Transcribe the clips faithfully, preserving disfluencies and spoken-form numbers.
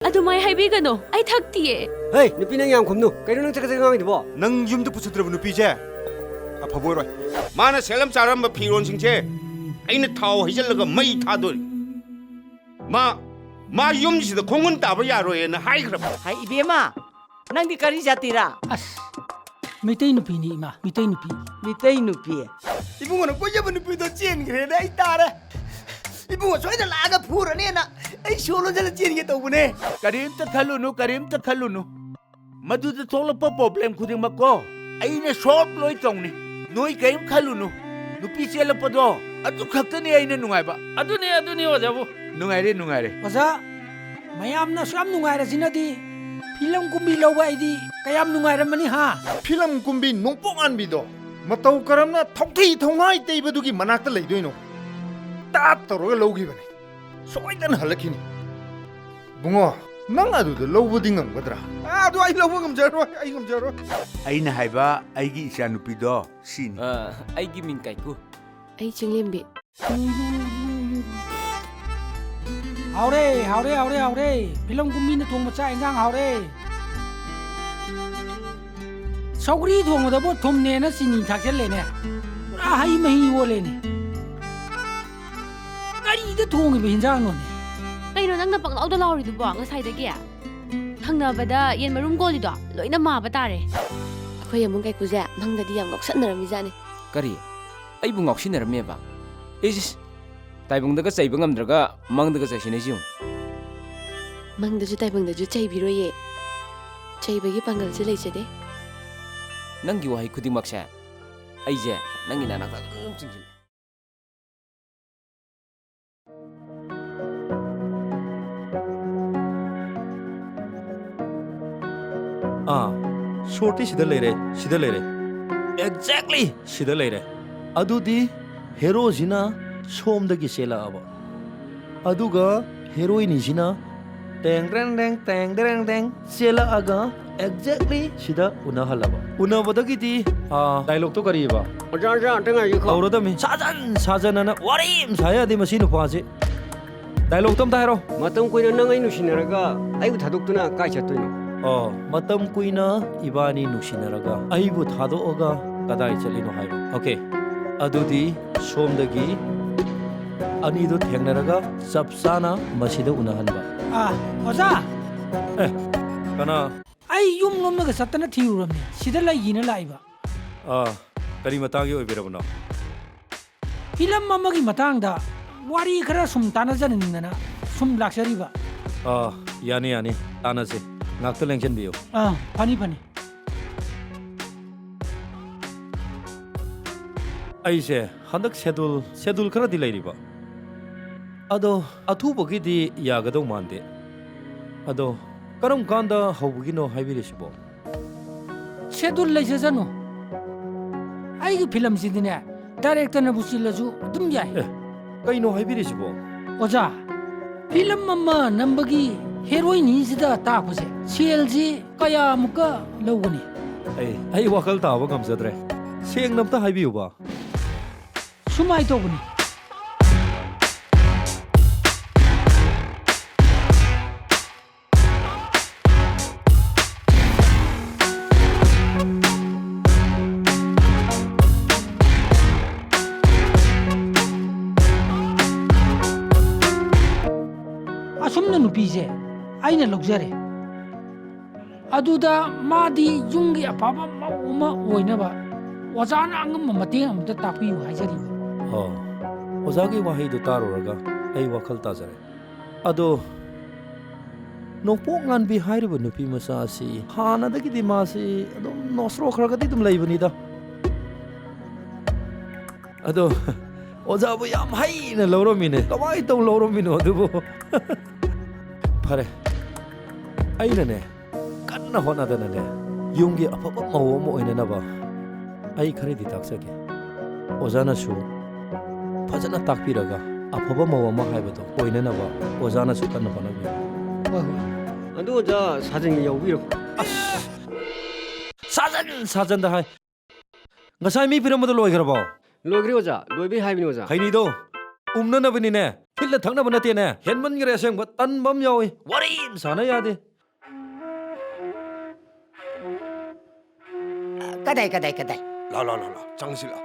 ꯑꯗꯨꯃꯥꯏ ꯍꯥꯏꯕꯤꯒꯅꯣ, ꯑꯩ ꯊꯛꯇꯤꯌꯦ꯫ ꯍꯦ, ꯅꯨꯄꯤ, ꯅꯪ ꯌꯥꯝ ꯈꯨꯝꯅꯨ꯫ ꯀꯩꯅꯣ ꯅꯪ ꯆꯒꯠ ꯆꯒꯠ ꯉꯥꯡꯉꯤꯗꯨꯕꯣ? ꯅꯪ ꯌꯨꯝꯗ ꯄꯨꯁꯤꯟꯗ꯭ꯔꯕ ꯅꯨꯄꯤꯁꯦ ꯑꯐꯕ ꯑꯣꯏꯔꯣꯏ꯫ ꯃꯥꯅ ꯁꯦꯠꯂꯝ ꯆꯥꯔꯝꯕ ꯐꯤꯔꯣꯟꯁꯤꯡꯁꯦ ꯑꯩꯅ ꯊꯥꯎ ꯍꯩꯖꯤꯜꯂꯒ ꯃꯩ ꯊꯥꯗꯣꯔꯤ꯫ ꯃꯥ, ꯃꯥ ꯌꯨꯝꯁꯤꯗ ꯈꯣꯡꯒꯨꯟ ꯇꯥꯕ ꯌꯥꯔꯣꯏꯅ ꯍꯥꯏꯈ꯭ꯔꯕ꯫ ꯍꯥꯏ, ꯏꯕꯦꯝꯃ, ꯅꯪꯗꯤ ꯀꯔꯤ ꯖꯥꯇꯤꯔꯥ? ꯑꯁ, ꯃꯩꯇꯩ ꯅꯨꯄꯤꯅꯤ ꯏꯃꯥ, ꯃꯩꯇꯩ ꯅꯨꯄꯤ꯫ ꯃꯤꯇꯩ ꯅꯨꯄꯤ? ꯏꯕꯨꯡꯉꯣꯅ ꯀꯣꯏꯖꯕ ꯅꯨꯄꯤꯗꯣ ꯆꯦꯟꯈ꯭ꯔꯦꯅ ꯑꯩ ꯇꯥꯔꯦ꯫ ꯏꯕꯨꯡꯉꯣ ꯁꯣꯏꯗꯅ ꯂꯥꯛꯑꯒ ꯐꯨꯔꯅꯦꯅ ꯑꯩ ꯁꯣ ꯂꯣꯟꯁꯤꯜꯂ ꯆꯦꯟꯒꯦ ꯇꯧꯕꯅꯦ꯫ ꯀꯔꯤꯝꯇ ꯈꯜꯂꯨꯅꯨ, ꯀꯔꯤꯝꯇ ꯈꯜꯂꯨꯅꯨ꯫ ꯃꯗꯨꯗ ꯊꯣꯛꯂꯛꯄ problem ꯈꯨꯗꯤꯡꯃꯛꯀꯣ ꯑꯩꯅ solve ꯂꯣꯏ ꯇꯧꯅꯤ꯫ ꯅꯣꯏ ꯀꯔꯤꯝ ꯈꯜꯂꯨꯅꯨ꯫ ꯅꯨꯄꯤ ꯆꯦꯜꯂꯛꯄꯗꯣ ꯑꯗꯨ ꯈꯛꯇꯅꯤ ꯑꯩꯅ ꯅꯨꯡꯉꯥꯏꯕ꯫ ꯑꯗꯨꯅꯤ, ꯑꯗꯨꯅꯤ ꯑꯣꯖꯥꯕꯨ꯫ ꯅꯨꯡꯉꯥꯏꯔꯦ, ꯅꯨꯡꯉꯥꯏꯔꯦ꯫ ꯑꯣꯖꯥ, ꯃꯌꯥꯝꯅ ꯑꯁꯨꯛ ꯌꯥꯝ ꯅꯨꯡꯉꯥꯏꯔꯁꯤꯅꯗꯤ ꯐꯤꯂꯝ ꯀꯨꯝꯕꯤ ꯂꯧꯕ ꯑꯩꯗꯤ ꯀꯌꯥꯝ ꯅꯨꯡꯉꯥꯏꯔꯝꯃꯅꯤ ꯍꯥ? ꯐꯤꯂꯝ ꯀꯨꯝꯕꯤ ꯅꯣꯡꯄꯣꯛ ꯉꯥꯟꯕꯤꯗꯣ ꯃꯇꯧ ꯀꯔꯝꯅ ꯊꯧꯊꯤ ꯊꯧꯅꯥꯏ ꯇꯩꯕꯗꯨꯒꯤ ꯃꯅꯥꯛꯇ ꯂꯩꯗꯣꯏꯅꯣ? ꯇꯥꯠ ꯇꯧꯔꯒ ꯂꯧꯈꯤꯕꯅꯦ꯫ ꯁꯣꯏꯗꯅ ꯍꯜꯂꯛꯈꯤꯅꯤ꯫ ꯕꯨꯡꯉꯣ, ꯅꯪ ꯑꯗꯨꯗ ꯂꯧꯕꯗꯤ ꯉꯝꯒꯗ꯭ꯔꯥ? ꯑꯥ, ꯑꯗꯨ ꯑꯩ ꯂꯧꯕ ꯉꯝꯖꯔꯣꯏ, ꯑꯩ ꯉꯝꯖꯔꯣꯏ꯫ ꯑꯩꯅ ꯍꯥꯏꯕ ꯑꯩꯒꯤ ꯏꯆꯥꯅꯨꯄꯤꯗꯣ ꯁꯤꯅꯤ꯫ ꯑ, ꯑꯩꯒꯤ ꯃꯤꯡ ꯀꯥꯏꯀꯨ꯫ ꯑꯩ ꯆꯤꯡꯂꯦꯝꯕꯤ꯫ ꯍꯥꯎꯔꯦ, ꯍꯥꯎꯔꯦ, ꯍꯥꯎꯔꯦ, ꯍꯥꯎꯔꯦ꯫ ꯐꯤꯂꯝ ꯀꯨꯝꯕꯤꯅ ꯊꯣꯡꯕ ꯆꯥꯛ ꯏꯟꯖꯥꯡ ꯍꯥꯎꯔꯦ꯫ ꯁꯧꯒ꯭ꯔꯤ ꯊꯣꯡꯕꯗꯕꯨ ꯊꯨꯝꯅꯦꯅ ꯆꯤꯅꯤ ꯊꯥꯛꯆꯜꯂꯦꯅꯦ꯫ ꯄꯨꯔꯥ ꯍꯩ ꯃꯍꯤ ꯑꯣꯜꯂꯦꯅꯦ꯫ ꯀꯔꯤꯗ ꯊꯣꯡꯉꯤꯕ ꯍꯤꯟꯖꯥꯡꯅꯣꯅꯦ? ꯀꯩꯅꯣ ꯅꯪꯅ ꯄꯪꯂꯥꯎꯗ ꯂꯥꯎꯔꯤꯗꯨꯕꯣ ꯉꯁꯥꯏꯗꯒꯤ? ꯊꯪꯅꯕꯗ ꯌꯦꯟ ꯃꯔꯨꯝ ꯀꯣꯜꯂꯤꯗꯣ ꯂꯣꯏꯅ ꯃꯥꯕ ꯇꯥꯔꯦ꯫ ꯑꯩꯈꯣꯏ ꯌꯥꯝꯕꯨꯡ ꯀꯥꯏꯀꯨꯁꯦ ꯃꯪꯗꯗꯤ ꯌꯥꯝ ꯉꯥꯎꯁꯟꯅꯔꯝꯃꯤꯖꯥꯠꯅꯤ꯫ ꯀꯔꯤ? ꯑꯩꯕꯨ ꯉꯥꯎꯁꯤꯟꯅꯔꯝꯃꯦꯕ? ꯏꯁ, ꯏꯁ, ꯇꯥꯏꯕꯪꯗꯒ ꯆꯩꯕ ꯉꯝꯗ꯭ꯔꯒ ꯃꯪꯗꯒ ꯆꯩꯁꯤꯟꯅꯩꯁꯤ ꯌꯦꯡꯉꯨ꯫ ꯃꯪꯗꯁꯨ ꯇꯥꯏꯕꯪꯗꯁꯨ ꯆꯩꯕꯤꯔꯣꯏꯌꯦ꯫ ꯆꯩꯕꯒꯤ ꯄꯥꯡꯒꯜꯁꯦ ꯂꯩꯖꯗꯦ꯫ ꯅꯪꯒꯤ ꯋꯥꯍꯩ ꯈꯨꯗꯤꯡꯃꯛꯁꯦ ꯑꯩꯁꯦ ꯅꯪꯒꯤ ꯅꯅꯥꯛꯇ ꯑꯗꯨꯝ ꯆꯤꯡꯁꯤꯜꯂꯦ꯫ ꯑꯥ, ꯁꯣꯔꯠꯇꯤ ꯁꯤꯗ ꯂꯩꯔꯦ, ꯁꯤꯗ ꯂꯩꯔꯦ꯫ Exactly! ꯁꯤꯗ ꯂꯩꯔꯦ꯫ ꯑꯗꯨꯗꯤ ꯍꯦꯔꯣꯁꯤꯅ ꯁꯣꯝꯗꯒꯤ ꯆꯦꯜꯂꯛꯑꯕ꯫ ꯑꯗꯨꯒ ꯍꯦꯔꯣꯏꯅꯤꯁꯤꯅ ꯇꯦꯡ ꯇꯦꯡ ꯇꯦꯡ, ꯇꯦꯡ ꯇꯦꯡ ꯇꯦꯡ ꯆꯦꯜꯂꯛꯑꯒ exactly ꯁꯤꯗ ꯎꯅꯍꯜꯂꯕ꯫ ꯎꯅꯕꯗꯒꯤꯗꯤ, ꯑꯥ, dialogue ꯇꯣ ꯀꯔꯤꯕ? ꯑꯣꯖꯥ, ꯑꯣꯖꯥ, ꯑꯝꯇ ꯉꯥꯏꯕꯤꯈꯣ꯫ ꯇꯧꯔꯗꯝꯃꯤ꯫ ꯁꯥꯖꯟ ꯁꯥꯖꯟꯅꯅ ꯋꯥꯔꯤ ꯑꯃ ꯁꯥ ꯌꯥꯗꯦ ꯃꯁꯤ ꯅꯨꯄꯥꯁꯤ꯫ Dialogue ꯇꯣ ꯑꯝꯇ ꯍꯥꯏꯔꯣ꯫ ꯃꯇꯝ ꯀꯨꯏꯅ ꯅꯪ ꯑꯩ ꯅꯨꯡꯁꯤꯅꯔꯒ ꯑꯩꯕꯨ ꯊꯥꯗꯣꯛꯇꯨꯅ ꯀꯥꯏ ꯆꯠꯇꯣꯏꯅꯣ? ꯑꯣ, ꯃꯇꯝ ꯀꯨꯏꯅ ꯏꯕꯥꯅꯤ ꯅꯨꯡꯁꯤꯅꯔꯒ ꯑꯩꯕꯨ ꯊꯥꯗꯣꯛꯑꯒ ꯀꯗꯥꯏ ꯆꯠꯂꯤꯅꯣ ꯍꯥꯏꯕ꯫ Okay, ꯑꯗꯨꯗꯤ ꯁꯣꯝꯗꯒꯤ ꯑꯅꯤꯗꯣ ꯊꯦꯡꯅꯔꯒ ꯆꯞ ꯆꯥꯅ ꯃꯁꯤꯗ ꯎꯅꯍꯟꯕ꯫ ꯑꯥ, ꯑꯣꯖꯥ! ꯑꯦ, ꯀꯅꯥ? ꯑꯩ ꯌꯨꯝ ꯂꯣꯝꯗꯒ ꯆꯠꯇꯅ ꯊꯤꯔꯨꯔꯕꯅꯤ, ꯁꯤꯗ ꯂꯩꯒꯤꯅ ꯂꯥꯛꯏꯕ꯫ ꯑꯥ, ꯀꯔꯤ ꯃꯇꯥꯡꯒꯤ ꯑꯣꯏꯕꯤꯔꯕꯅꯣ? ꯐꯤꯂꯝ ꯑꯃꯒꯤ ꯃꯇꯥꯡꯗ ꯋꯥꯔꯤ ꯈꯔ ꯁꯨꯝ ꯇꯥꯟꯅꯖꯅꯤꯡꯗꯅ ꯁꯨꯝ ꯂꯥꯛꯆꯔꯤꯕ꯫ ꯑꯥ, ꯌꯥꯅꯤ, ꯌꯥꯅꯤ, ꯇꯥꯟꯅꯁꯦ꯫ ꯉꯥꯛꯇ ꯂꯦꯡꯁꯤꯟꯕꯤꯌꯨ꯫ ꯑꯥ, ꯐꯅꯤ, ꯐꯅꯤ꯫ ꯑꯩꯁꯦ ꯍꯟꯗꯛ schedule, schedule ꯈꯔꯗꯤ ꯂꯩꯔꯤꯕ꯫ ꯑꯗꯣ ꯑꯊꯨꯕꯒꯤꯗꯤ ꯌꯥꯒꯗꯧ ꯃꯥꯟꯗꯦ꯫ ꯑꯗꯣ ꯀꯔꯝ ꯀꯥꯟꯗ ꯍꯧꯕꯒꯤꯅꯣ ꯍꯥꯏꯕꯤꯔꯤꯁꯤꯕꯣ? Schedule ꯂꯩꯖꯁꯅꯨ꯫ ꯑꯩꯒꯤ ꯐꯤꯂꯝꯁꯤꯗꯤꯅꯦ, director ꯅꯕꯨ ꯆꯤꯜꯂꯁꯨ ꯑꯗꯨꯝ ꯌꯥꯏ꯫ ꯑꯦ, ꯀꯩꯅꯣ ꯍꯥꯏꯕꯤꯔꯤꯁꯤꯕꯣ? ꯑꯣꯖꯥ, ꯐꯤꯂꯝ ꯑꯃ ꯅꯝꯕꯒꯤ heroine ꯁꯤꯗ ꯇꯥꯛꯄꯁꯦ, ꯁꯦꯜꯁꯤ ꯀꯌꯥꯃꯨꯛꯀ ꯂꯧꯒꯅꯤ? ꯑꯩ, ꯑꯩ ꯋꯥꯈꯜ ꯇꯥꯕ ꯉꯝꯖꯗ꯭ꯔꯦ꯫ ꯁꯦꯡꯅ ꯑꯝꯇ ꯍꯥꯏꯕꯤꯌꯨꯕ꯫ ꯁꯨꯃꯥꯏ ꯇꯧꯕꯅꯤ꯫ ꯑꯁꯨꯝꯅ ꯅꯨꯄꯤꯁꯦ ꯑꯩꯅ ꯂꯧꯖꯔꯦ꯫ ꯑꯗꯨꯗ ꯃꯥꯗꯤ ꯌꯨꯝꯒꯤ ꯑꯐꯕ ꯃꯧ ꯑꯃ ꯑꯣꯏꯅꯕ ꯑꯣꯖꯥꯅ ꯑꯉꯝꯕ ꯃꯇꯦꯡ ꯑꯃꯇ ꯇꯥꯛꯄꯤꯌꯨ ꯍꯥꯏꯖꯔꯤꯕ꯫ ꯑꯣ, ꯑꯣꯖꯥꯒꯤ ꯋꯥꯍꯩꯗꯨ ꯇꯥꯔꯨꯔꯒ ꯑꯩ ꯋꯥꯈꯜ ꯇꯥꯖꯔꯦ꯫ ꯑꯗꯣ ꯅꯣꯡꯄꯣꯛ ꯉꯥꯟꯕꯤ ꯍꯥꯏꯔꯤꯕ ꯅꯨꯄꯤ ꯃꯆꯥ ꯑꯁꯤ ꯍꯥꯟꯅꯗꯒꯤꯗꯤ ꯃꯥꯁꯤ ꯑꯗꯨꯝ ꯅꯣꯁꯇ꯭ꯔꯣ ꯈꯔꯒꯗꯤ ꯑꯗꯨꯝ ꯂꯩꯕꯅꯤꯗ꯫ ꯑꯗꯣ ꯑꯣꯖꯥꯕꯨ ꯌꯥꯝ ꯍꯩꯅ ꯂꯧꯔꯝꯃꯤꯅꯦ꯫ ꯀꯃꯥꯏꯅ ꯇꯧ ꯂꯧꯔꯝꯃꯤꯅꯣ ꯑꯗꯨꯕꯨ? ꯐꯔꯦ, ꯑꯩꯅꯅꯦ ꯀꯟꯅ ꯍꯣꯠꯅꯗꯅꯅꯦ ꯌꯨꯝꯒꯤ ꯑꯐꯕ ꯃꯧ ꯑꯃ ꯑꯣꯏꯅꯅꯕ ꯑꯩ ꯈꯔꯗꯤ ꯇꯥꯛꯆꯒꯦ꯫ ꯑꯣꯖꯥꯅꯁꯨ ꯐꯖꯅ ꯇꯥꯛꯄꯤꯔꯒ ꯑꯐꯕ ꯃꯧ ꯑꯃ ꯍꯥꯏꯕꯗꯣ ꯑꯣꯏꯅꯅꯕ ꯑꯣꯖꯥꯅꯁꯨ ꯀꯟꯅ ꯍꯣꯠꯅꯕꯤꯌꯨ꯫ ꯍꯣꯏ, ꯍꯣꯏ꯫ ꯑꯗꯨ ꯑꯣꯖꯥ ꯁꯥꯖꯟꯒꯤ ꯌꯥꯎꯕꯤꯔꯣ꯫ ꯑꯁ! ꯁꯥꯖꯟ ꯁꯥꯖꯟꯗ ꯍꯥꯏ꯫ ꯉꯁꯥꯏ ꯃꯤ ꯄꯤꯔꯝꯕꯗꯣ ꯂꯣꯏꯈ꯭ꯔꯕꯣ? ꯂꯣꯏꯈ꯭ꯔꯦ ꯑꯣꯖꯥ, ꯂꯣꯏꯕꯩ ꯍꯥꯏꯕꯅꯤ ꯑꯣꯖꯥ꯫ ꯈꯩꯅꯤꯗꯣ ꯎꯝꯅꯅꯕꯅꯤꯅꯦ, ꯊꯤꯠꯂ ꯊꯛꯅꯕ ꯅꯠꯇꯦꯅꯦ꯫ ꯍꯦꯟꯃꯟꯈ꯭ꯔꯦ ꯑꯁꯦꯡꯕ, ꯇꯟꯕ ꯑꯃ ꯌꯥꯎꯏ, ꯋꯥꯔꯤ ꯑꯃ ꯁꯥꯟꯅ ꯌꯥꯗꯦ꯫ ꯀꯗꯥꯏ, ꯀꯗꯥꯏ, ꯀꯗꯥꯏ? ꯂꯥꯎ, ꯂꯥꯎ, ꯂꯥꯎ, ꯂꯥꯎ, ꯆꯪꯁꯤ ꯂꯥꯎ꯫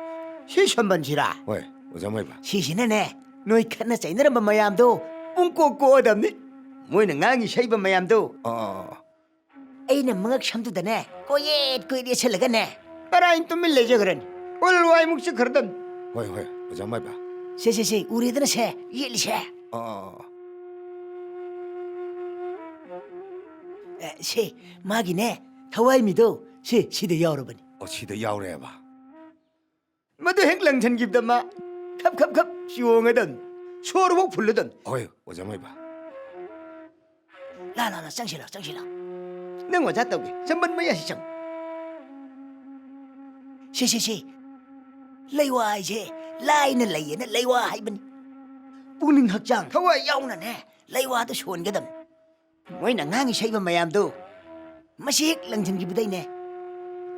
ꯁꯤ ꯁꯝꯕꯟꯁꯤꯔꯥ? ꯍꯣꯏ, ꯑꯣꯖꯥ ꯃꯥꯏꯕ꯫ ꯁꯤꯁꯤꯅꯅꯦ, ꯅꯣꯏ ꯈꯠꯅ ꯆꯩꯅꯔꯝꯕ ꯃꯌꯥꯝꯗꯣ ꯄꯨꯡꯀꯣꯛ ꯀꯣꯛꯑꯗꯕꯅꯤ꯫ ꯃꯣꯏꯅ ꯉꯥꯡꯉꯤ ꯁꯩꯕ ꯃꯌꯥꯝꯗꯣ꯫ ꯑꯥ, ꯑꯥ, ꯑꯥ꯫ ꯑꯩꯅ ꯃꯉꯛ ꯁꯝꯗꯨꯗꯅꯦ, ꯀꯣꯏꯌꯦꯠ ꯀꯣꯏꯌꯦꯠ ꯌꯦꯠꯁꯜꯂꯒꯅꯦ, ꯃꯔꯥꯏꯅ ꯇꯨꯃꯤꯟ ꯂꯩꯖꯈ꯭ꯔꯅꯤ꯫ ꯎꯜ ꯋꯥꯏꯃꯨꯛ ꯆꯤꯛꯈ꯭ꯔꯗꯝꯅꯤ꯫ ꯍꯣꯏ, ꯍꯣꯏ, ꯑꯣꯖꯥ ꯃꯥꯏꯕ꯫ ꯁꯦ, ꯁꯦ, ꯁꯦ, ꯎꯔꯦꯗꯅ ꯁꯦ, ꯌꯦꯠꯂꯤꯁꯦ꯫ ꯑꯥ, ꯑꯥ, ꯑꯥ꯫ ꯑꯦ, ꯁꯦ, ꯃꯥꯒꯤꯅꯦ, ꯊꯋꯥꯏ ꯃꯤꯗꯣ, ꯁꯦ, ꯁꯤꯗ ꯌꯥꯎꯔꯕꯅꯤ꯫ ꯑꯣ, ꯁꯤꯗ ꯌꯥꯎꯔꯦꯕ? ꯃꯗꯨ ꯍꯦꯛ ꯂꯪꯁꯤꯟꯈꯤꯕꯗ ꯃꯥ ꯈꯞ ꯈꯞ ꯈꯞ ꯆꯣꯡꯉꯗꯝꯅꯤ, ꯁꯣꯔ ꯐꯥꯎ ꯐꯨꯜꯂꯗꯝꯅꯤ꯫ ꯍꯣꯏ, ꯑꯣꯖꯥ ꯃꯥꯏꯕ꯫ ꯂꯥ, ꯂꯥ, ꯂꯥ, ꯆꯪꯁꯤꯜꯂꯣ, ꯆꯪꯁꯤꯜꯂꯣ꯫ ꯅꯪ ꯑꯣꯖꯥ ꯇꯧꯒꯦ, ꯆꯝꯕꯟ ꯃꯌꯥꯁꯤ ꯆꯪꯉꯨ꯫ ꯁꯤ, ꯁꯤ, ꯁꯤ꯫ ꯂꯩꯋꯥ ꯍꯥꯏꯁꯦ ꯂꯥꯏꯅ ꯂꯩꯌꯦꯅ ꯂꯩꯋꯥ ꯍꯥꯏꯕꯅꯤ꯫ ꯄꯨꯛꯅꯤꯡ ꯍꯛꯆꯥꯡ ꯊꯋꯥꯏ ꯌꯥꯎꯅꯅꯦ ꯂꯩꯋꯥꯗꯨ ꯁꯣꯟꯒꯗꯝꯅꯤ꯫ ꯃꯣꯏꯅ ꯉꯥꯡꯉꯤ ꯁꯩꯕ ꯃꯌꯥꯝꯗꯣ ꯃꯁꯤ ꯍꯦꯛ ꯂꯪꯁꯤꯟꯈꯤꯕꯗꯩꯅꯦ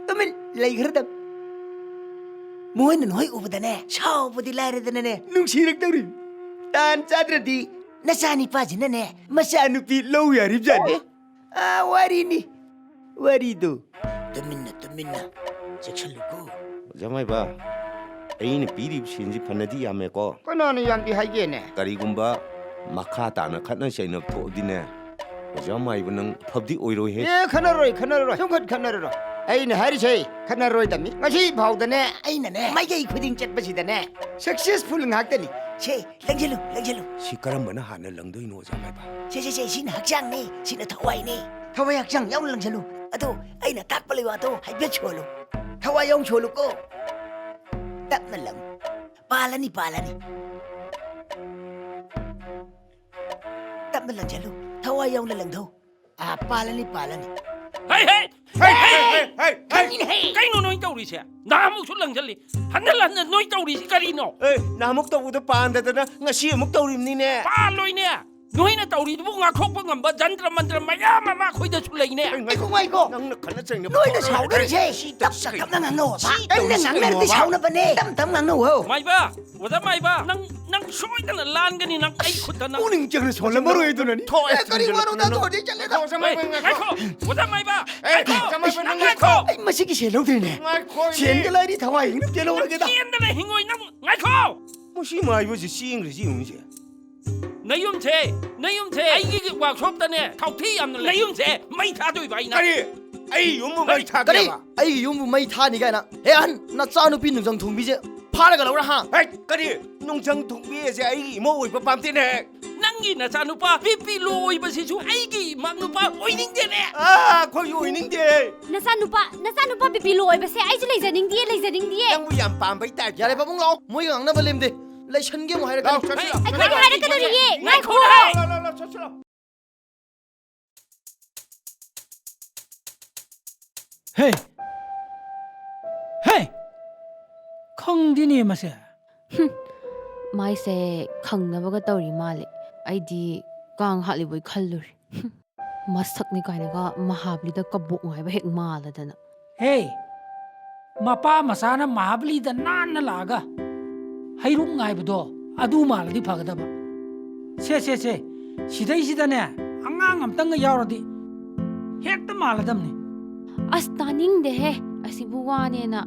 ꯇꯨꯃꯤꯟ ꯂꯩꯈ꯭ꯔꯗꯝ꯫ ꯃꯣꯏꯅ ꯅꯣꯏ ꯎꯕꯗꯅꯦ ꯁꯥꯎꯕꯗꯤ ꯂꯥꯏꯔꯗꯅꯅꯦ ꯅꯨꯡꯁꯤꯔꯛꯇꯧꯔꯤ꯫ ꯇꯥꯟ ꯆꯥꯗ꯭ꯔꯗꯤ ꯅꯆꯥꯅꯤꯄꯥꯁꯤꯅꯅꯦ ꯃꯆꯥꯅꯨꯄꯤ ꯂꯧ ꯌꯥꯔꯤꯕꯖꯥꯠꯅꯤ꯫ ꯑꯥ, ꯋꯥꯔꯤꯅꯤ, ꯋꯥꯔꯤꯗꯨ꯫ ꯇꯨꯃꯤꯟꯅ, ꯇꯨꯃꯤꯟꯅ ꯆꯦꯛꯁꯤꯜꯂꯨꯀꯣ꯫ ꯑꯣꯖꯥ ꯃꯥꯏꯕ, ꯑꯩꯅ ꯄꯤꯔꯤꯕ ꯁꯦꯟꯁꯤ ꯐꯅꯗꯤ ꯌꯥꯝꯃꯦꯀꯣ꯫ ꯀꯅꯥꯅ ꯌꯥꯝꯗꯦ ꯍꯥꯏꯒꯦꯅꯦ? ꯀꯔꯤꯒꯨꯝꯕ ꯃꯈꯥ ꯇꯥꯅ ꯈꯠꯅ ꯆꯩꯅꯕ ꯊꯣꯛꯑꯗꯤꯅꯦ, ꯑꯣꯖꯥ ꯃꯥꯏꯕ ꯅꯪ ꯐꯕꯗꯤ ꯑꯣꯏꯔꯣꯏꯍꯦ꯫ ꯑꯦ, ꯈꯠꯅꯔꯣꯏ, ꯈꯠꯅꯔꯣꯏ, ꯁꯨꯝ ꯈꯠ-, ꯈꯠꯅꯔꯔꯣꯏ꯫ ꯑꯩꯅ ꯍꯥꯏꯔꯤꯁꯦ ꯈꯠꯅꯔꯣꯏꯗꯕꯅꯤ꯫ ꯉꯁꯤ ꯐꯥꯎꯗꯅꯦ ꯑꯩꯅꯅꯦ ꯃꯥꯏꯀꯩ ꯈꯨꯗꯤꯡ ꯆꯠꯄꯁꯤꯗꯅꯦ successful ꯉꯥꯛꯇꯅꯤ꯫ ꯁꯦ, ꯂꯪꯁꯤꯜꯂꯨ, ꯂꯪꯁꯤꯜꯂꯨ꯫ ꯁꯤ ꯀꯔꯝꯕꯅ ꯍꯥꯟꯅ ꯂꯪꯗꯣꯏꯅꯣ, ꯑꯣꯖꯥ ꯃꯥꯏꯕ? ꯁꯦ, ꯁꯦ, ꯁꯦ, ꯁꯤꯅ ꯍꯛꯆꯥꯡꯅꯤ, ꯁꯤꯅ ꯊꯋꯥꯏꯅꯤ꯫ ꯊꯋꯥꯏ ꯍꯛꯆꯥꯡ ꯌꯥꯎꯅ ꯂꯪꯁꯤꯜꯂꯨ꯫ ꯑꯗꯣ ꯑꯩꯅ ꯇꯥꯛꯄ ꯂꯩꯋꯥꯗꯣ ꯍꯥꯏꯐꯦꯠ ꯁꯣꯜꯂꯨ꯫ ꯊꯋꯥꯏ ꯌꯥꯎꯅ ꯁꯣꯜꯂꯨꯀꯣ꯫ ꯇꯞꯅ ꯂꯪꯉꯨ꯫ ꯄꯥꯜꯂꯅꯤ, ꯄꯥꯜꯂꯅꯤ꯫ ꯇꯞꯅ ꯂꯪꯁꯤꯜꯂꯨ꯫ ꯊꯋꯥꯏ ꯌꯥꯎꯅ ꯂꯪꯊꯧ꯫ ꯑꯥ, ꯄꯥꯜꯂꯅꯤ, ꯄꯥꯜꯂꯅꯤ꯫ ꯍꯩ, ꯍꯩ! ꯍꯩ, ꯍꯩ, ꯍꯩ, ꯍꯩ, ꯍꯩ! ꯀꯔꯤꯅꯣ ꯍꯦ? ꯀꯩꯅꯣ ꯅꯣꯏ ꯇꯧꯔꯤꯁꯦ? ꯅꯍꯥꯟꯃꯨꯛꯁꯨ ꯂꯪꯁꯤꯜꯂꯤ, ꯍꯟꯖꯤꯜ ꯍꯟꯖꯤꯜ ꯅꯣꯏ ꯇꯧꯔꯤꯁꯤ ꯀꯔꯤꯅꯣ? ꯑꯦ, ꯅꯍꯥꯟꯃꯨꯛ ꯇꯧꯕꯗꯣ ꯄꯥꯟꯗꯗꯅ ꯉꯁꯤ ꯑꯃꯨꯛ ꯇꯧꯔꯤꯕꯅꯤꯅꯦ꯫ ꯄꯥꯜꯂꯣꯏꯅꯦ꯫ ꯅꯣꯏꯅ ꯇꯧꯔꯤꯗꯨꯕꯨ ꯉꯥꯛꯊꯣꯛꯄ ꯉꯝꯕ ꯖꯟꯇ꯭ꯔ ꯃꯟꯇ꯭ꯔ ꯃꯌꯥꯝ ꯑꯃ ꯑꯩꯈꯣꯏꯗꯁꯨ ꯂꯩꯅꯦ꯫ ꯑꯩ ꯉꯥꯏꯈꯣ, ꯉꯥꯏꯈꯣ꯫ ꯅꯪꯅ ꯈꯠꯅ ꯆꯩꯅꯕ ꯅꯣꯏꯅ ꯍꯧꯔꯦ꯫ ꯁꯥꯎꯗꯣꯔꯤꯁꯦ ꯁꯤ ꯇꯞ ꯇꯧꯁꯤ ꯇꯞ ꯀꯩꯅꯣ? ꯇꯞꯅ ꯉꯥꯡꯅꯧ ꯍꯥꯏꯕ꯫ ꯁꯤ ꯑꯩꯅ ꯇꯧꯁꯤ ꯉꯥꯡꯅꯔꯗꯤ ꯀꯩꯅꯣꯕ? ꯁꯥꯎꯅꯕꯅꯦ꯫ ꯇꯞ ꯇꯞ ꯉꯥꯡꯅꯧ ꯍꯣ꯫ ꯃꯥꯏꯕ, ꯑꯣꯖꯥ ꯃꯥꯏꯕ, ꯅꯪ, ꯅꯪ ꯁꯣꯏꯗꯅ ꯂꯥꯟꯒꯅꯤ, ꯅꯪ ꯑꯩ ꯈꯨꯠꯇ ꯅꯪ ꯄꯨꯛꯅꯤꯡ ꯆꯪꯅ ꯁꯣꯜꯂꯝꯃꯔꯣꯏ ꯑꯗꯨꯅꯅꯤ꯫ ꯊꯣꯛꯑꯦ, ꯑꯦ, ꯀꯔꯤ ꯊꯤꯟꯖꯤꯜꯂꯛꯇꯅ ꯋꯥꯅꯣ ꯅꯪ꯫ ꯇꯥꯊꯣꯛꯑꯗꯤ ꯆꯠꯂꯦꯗ꯫ ꯉꯥꯏꯈꯣ, ꯉꯥꯏꯈꯣ, ꯍꯣꯏ, ꯉꯥꯏꯈꯣ꯫ ꯉꯥꯏꯈꯣ, ꯑꯣꯖꯥ ꯃꯥꯏꯕ, ꯑꯦ, ꯉꯥꯏꯈꯣ, ꯑꯣꯖꯥ ꯃꯥꯏꯕ, ꯅꯪ ꯉꯥꯏꯈꯣ꯫ ꯑꯩ ꯃꯁꯤꯒꯤ ꯁꯦꯜ ꯂꯧꯗ꯭ꯔꯤꯅꯦ꯫ ꯉꯥꯏꯈꯣ, ꯁꯦꯜꯒ ꯂꯩꯔꯤ ꯊꯋꯥꯏ ꯍꯤꯡꯅ ꯄꯦꯜꯍꯧꯔꯒꯦꯗ꯫ ꯆꯦꯟꯗꯅ ꯍꯤꯡꯉꯣꯏ ꯅꯪ, ꯉꯥꯏꯈꯣ꯫ ꯃꯁꯤ ꯃꯥꯏꯕꯁꯤ ꯆꯦꯟꯈ꯭ꯔꯤꯁꯤ ꯌꯦꯡꯉꯨꯁꯦ꯫ ꯅꯌꯨꯝꯁꯦ, ꯅꯌꯨꯝꯁꯦ ꯑꯩꯒꯤ ꯋꯥꯛꯁꯣꯞꯇꯅꯦ ꯊꯥꯎꯊꯤ ꯌꯥꯝꯅ ꯂꯩ꯫ ꯅꯌꯨꯝꯁꯦ ꯃꯩ ꯊꯥꯗꯣꯏꯕ ꯑꯩꯅ꯫ ꯀꯔꯤ? ꯑꯩ ꯌꯨꯝꯕꯨ ꯃꯩ ꯀꯔꯤ? ꯊꯥꯒꯦꯕ? ꯑꯩꯒꯤ ꯌꯨꯝꯕꯨ ꯃꯩ ꯊꯥꯅꯤ ꯀꯥꯏꯅ? ꯍꯦ ꯑꯍꯟ, ꯅꯆꯥꯅꯨꯄꯤ ꯅꯨꯡꯖꯪ ꯊꯣꯡꯕꯤꯁꯦ ꯐꯥꯔꯒ ꯂꯧꯔ ꯍꯥ? ꯍꯦ, ꯀꯔꯤ? ꯅꯨꯡꯖꯪ ꯊꯣꯡꯕꯤ ꯑꯁꯦ ꯑꯩꯒꯤ ꯏꯃꯧ ꯑꯣꯏꯕ ꯄꯥꯝꯗꯦꯅꯦ꯫ ꯅꯪꯒꯤ ꯅꯆꯥꯅꯨꯄꯥ ꯕꯤ ꯄꯤ ꯂꯣ ꯑꯣꯏꯕꯁꯤꯁꯨ ꯑꯩꯒꯤ ꯏꯃꯥ ꯅꯨꯄꯥ ꯑꯣꯏꯅꯤꯡꯗꯦꯅꯦ꯫ ꯑꯥ, ꯑꯩꯈꯣꯏꯁꯨ ꯑꯣꯏꯅꯤꯡꯗꯦ꯫ ꯅꯆꯥꯅꯨꯄꯥ, ꯅꯆꯥꯅꯨꯄꯥ ꯕꯤ ꯄꯤ ꯂꯣ ꯑꯣꯏꯕꯁꯦ ꯑꯩꯁꯨ ꯂꯩꯖꯅꯤꯡꯗꯤꯌꯦ, ꯂꯩꯖꯅꯤꯡꯗꯤꯌꯦ꯫ ꯅꯪꯕꯨ ꯌꯥꯝ ꯄꯥꯝꯕꯩ ꯇꯥꯏꯞꯇ꯫ ꯌꯥꯔꯦ ꯄꯥꯕꯨꯡ, ꯂꯥꯛꯑꯣ, ꯃꯣꯏꯒ ꯉꯥꯡꯅꯕ ꯂꯦꯝꯗꯦ꯫ ꯂꯩꯁꯟꯒꯦ ꯑꯃꯨꯛ ꯍꯥꯏꯔꯛꯀꯅꯤ꯫ ꯂꯥꯛꯑꯣ, ꯆꯠꯁꯤ, ꯂꯥꯛꯑꯣ, ꯑꯩꯈꯣꯏꯗꯤ ꯆꯠꯁꯤ, ꯍꯥꯏꯔꯛꯀꯗꯧꯔꯤꯌꯦ꯫ ꯂꯥꯛꯑꯣ, ꯉꯥꯏꯈꯣ꯫ ꯂꯥꯛꯑꯣ, ꯂꯥꯛꯑꯣ, ꯂꯥꯛꯑꯣ, ꯂꯥꯛꯑꯣ, ꯆꯠꯁꯤ, ꯂꯥꯛꯑꯣ꯫ ꯍꯦ! ꯍꯦ! ꯈꯪꯗꯦꯅꯦ ꯃꯁꯦ꯫ ꯍꯨꯝ, ꯃꯥꯏꯁꯦ ꯈꯪꯅꯕꯒ ꯇꯧꯔꯤ ꯃꯥꯜꯂꯦ꯫ ꯑꯩꯗꯤ ꯀꯥꯡ ꯍꯥꯠꯂꯤꯕꯣꯏ ꯈꯜꯂꯨꯔꯦ꯫ ꯍꯨꯝ, ꯃꯁꯛꯅꯤ ꯀꯥꯏꯅꯒ ꯃꯍꯥꯕꯂꯤꯗ ꯀꯕꯣꯛ ꯉꯥꯏꯕ ꯍꯦꯛ ꯃꯥꯜꯂꯗꯅ꯫ ꯍꯦ! ꯃꯄꯥ ꯃꯆꯥꯅ ꯃꯍꯥꯕꯂꯤꯗ ꯅꯥꯟꯅ ꯂꯥꯛꯑꯒ ꯍꯩꯔꯨꯛ ꯉꯥꯏꯕꯗꯣ ꯑꯗꯨ ꯃꯥꯜꯂꯗꯤ ꯐꯒꯗꯕ꯫ ꯁꯦ, ꯁꯦ, ꯁꯦ, ꯁꯤꯗꯩꯁꯤꯗꯅꯦ ꯑꯉꯥꯡ ꯑꯝꯇꯪꯒ ꯌꯥꯎꯔꯗꯤ ꯍꯦꯛꯇ ꯃꯥꯜꯂꯗꯝꯅꯤ꯫ ꯑꯁ, ꯇꯥꯅꯤꯡꯗꯦꯍꯦ, ꯑꯁꯤꯕꯨ ꯋꯥꯅꯦꯅ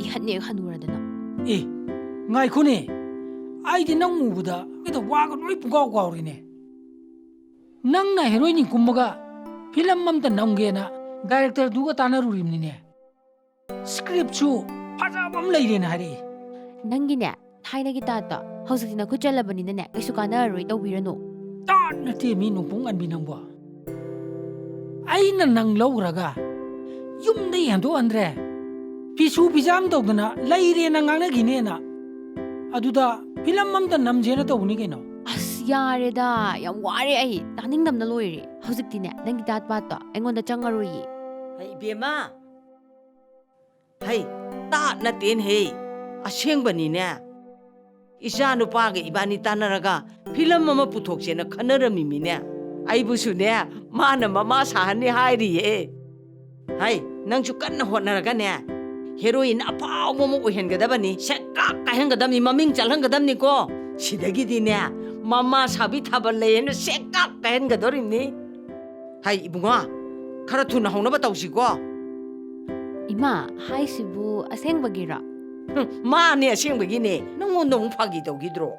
ꯏꯍꯟ ꯍꯦꯛ ꯍꯟꯅꯨꯔꯗꯅ꯫ ꯑꯦ, ꯉꯥꯏꯈꯣꯅꯦ, ꯑꯩꯗꯤ ꯅꯪ ꯎꯕꯗ ꯀꯩꯗ ꯋꯥꯒ ꯂꯣꯏ ꯄꯨꯡꯀꯥꯎ ꯀꯥꯎꯔꯤꯅꯦ꯫ ꯅꯪꯅ ꯍꯦꯔꯣꯏꯟ ꯀꯨꯝꯃꯒ ꯐꯤꯂꯝ ꯑꯝꯇ ꯅꯝꯒꯦꯅ ꯗꯥꯏꯔꯦꯛꯇꯔꯗꯨꯒ ꯇꯥꯟꯅꯔꯨꯔꯤꯕꯅꯤꯅꯦ꯫ ꯁ꯭ꯀ꯭ꯔꯤꯞꯁꯨ ꯐꯖꯕ ꯑꯃ ꯂꯩꯔꯦꯅ ꯍꯥꯏꯔꯛꯏ꯫ ꯅꯪꯒꯤꯅꯦ, ꯊꯥꯏꯅꯒꯤ ꯇꯥꯠꯇꯣ ꯍꯧꯖꯤꯛꯇꯤ ꯅꯈꯨꯠ ꯆꯜꯂꯕꯅꯤꯅꯅꯦ, ꯀꯩꯁꯨ ꯀꯥꯟꯅꯔꯔꯣꯏ, ꯇꯧꯕꯤꯔꯅꯨ꯫ ꯇꯥꯠ ꯅꯠꯇꯦ ꯃꯤ ꯅꯣꯡꯄꯣꯡ ꯑꯟꯕꯤ ꯅꯪꯕꯣ꯫ ꯑꯩꯅ ꯅꯪ ꯂꯧꯈ꯭ꯔꯒ ꯌꯨꯝꯗꯒꯤ ꯍꯟꯗꯣꯛꯍꯟꯗ꯭ꯔꯦ, ꯐꯤꯁꯨ ꯐꯤꯖꯥꯝ ꯇꯧꯗꯅ ꯂꯩꯔꯦꯅ ꯉꯥꯡꯅꯈꯤꯅꯦꯅ꯫ ꯑꯗꯨꯗ ꯐꯤꯂꯝ ꯑꯝꯇ ꯅꯝꯁꯦꯅ ꯇꯧꯕꯅꯤ ꯀꯩꯅꯣ꯫ ꯑꯁ, ꯌꯥꯔꯦꯗ, ꯌꯥꯝ ꯋꯥꯔꯦ ꯑꯩ, ꯇꯥꯅꯤꯡꯗꯕꯅ ꯂꯣꯏꯔꯦ꯫ ꯍꯧꯖꯤꯛꯇꯤꯅꯦ, ꯅꯪꯒꯤ ꯇꯥꯠ ꯄꯥꯠꯇꯣ ꯑꯩꯉꯣꯟꯗ ꯆꯪꯉꯔꯣꯏꯌꯦ꯫ ꯍꯩ, ꯏꯕꯦꯝꯃ! ꯍꯩ, ꯇꯥꯠ ꯅꯠꯇꯦꯅꯦꯍꯦ, ꯑꯁꯦꯡꯕꯅꯤꯅꯦ꯫ ꯏꯆꯥ ꯅꯨꯄꯥꯒ ꯏꯕꯥꯅꯤ ꯇꯥꯟꯅꯔꯒ ꯐꯤꯂꯝ ꯑꯃ ꯄꯨꯊꯣꯛꯁꯦꯅ ꯈꯟꯅꯔꯝꯃꯤꯃꯤꯅꯦ꯫ ꯑꯩꯕꯨꯁꯨꯅꯦ, ꯃꯥꯅ ꯃꯃꯥ ꯁꯥꯍꯟꯅꯤ ꯍꯥꯏꯔꯤꯌꯦ꯫ ꯍꯥꯏ, ꯅꯪꯁꯨ ꯀꯟꯅ ꯍꯣꯠꯅꯔꯒꯅꯦ, ꯍꯦꯔꯣꯏꯟ ꯑꯐꯥꯎꯕ ꯑꯃ ꯑꯣꯏꯍꯟꯒꯗꯕꯅꯤ, ꯁꯦꯛꯀꯥꯛ ꯀꯥꯏꯍꯟꯒꯗꯕꯅꯤ, ꯃꯃꯤꯡ ꯆꯠꯍꯟꯒꯗꯕꯅꯤꯀꯣ꯫ ꯁꯤꯗꯒꯤꯗꯤꯅꯦ, ꯃꯃꯥ ꯁꯥꯕꯤ ꯊꯥꯕꯜ ꯂꯩꯌꯦꯅ ꯁꯦꯛꯀꯥꯛ ꯀꯥꯏꯍꯟꯒꯗꯧꯔꯤꯕꯅꯤ꯫ ꯍꯥꯏ, ꯏꯕꯨꯡꯉꯣ, ꯈꯔ ꯊꯨꯅ ꯍꯧꯅꯕ ꯇꯧꯁꯤꯀꯣ꯫ ꯏꯃꯥ, ꯍꯥꯏꯁꯤꯕꯨ ꯑꯁꯦꯡꯕꯒꯤꯔꯣ? ꯍꯨꯝ, ꯃꯥꯅꯦ, ꯑꯁꯦꯡꯕꯒꯤꯅꯦ꯫ ꯅꯪꯉꯣꯟꯗ ꯑꯃꯨꯛ ꯐꯥꯒꯤ ꯇꯧꯈꯤꯗ꯭ꯔꯣ?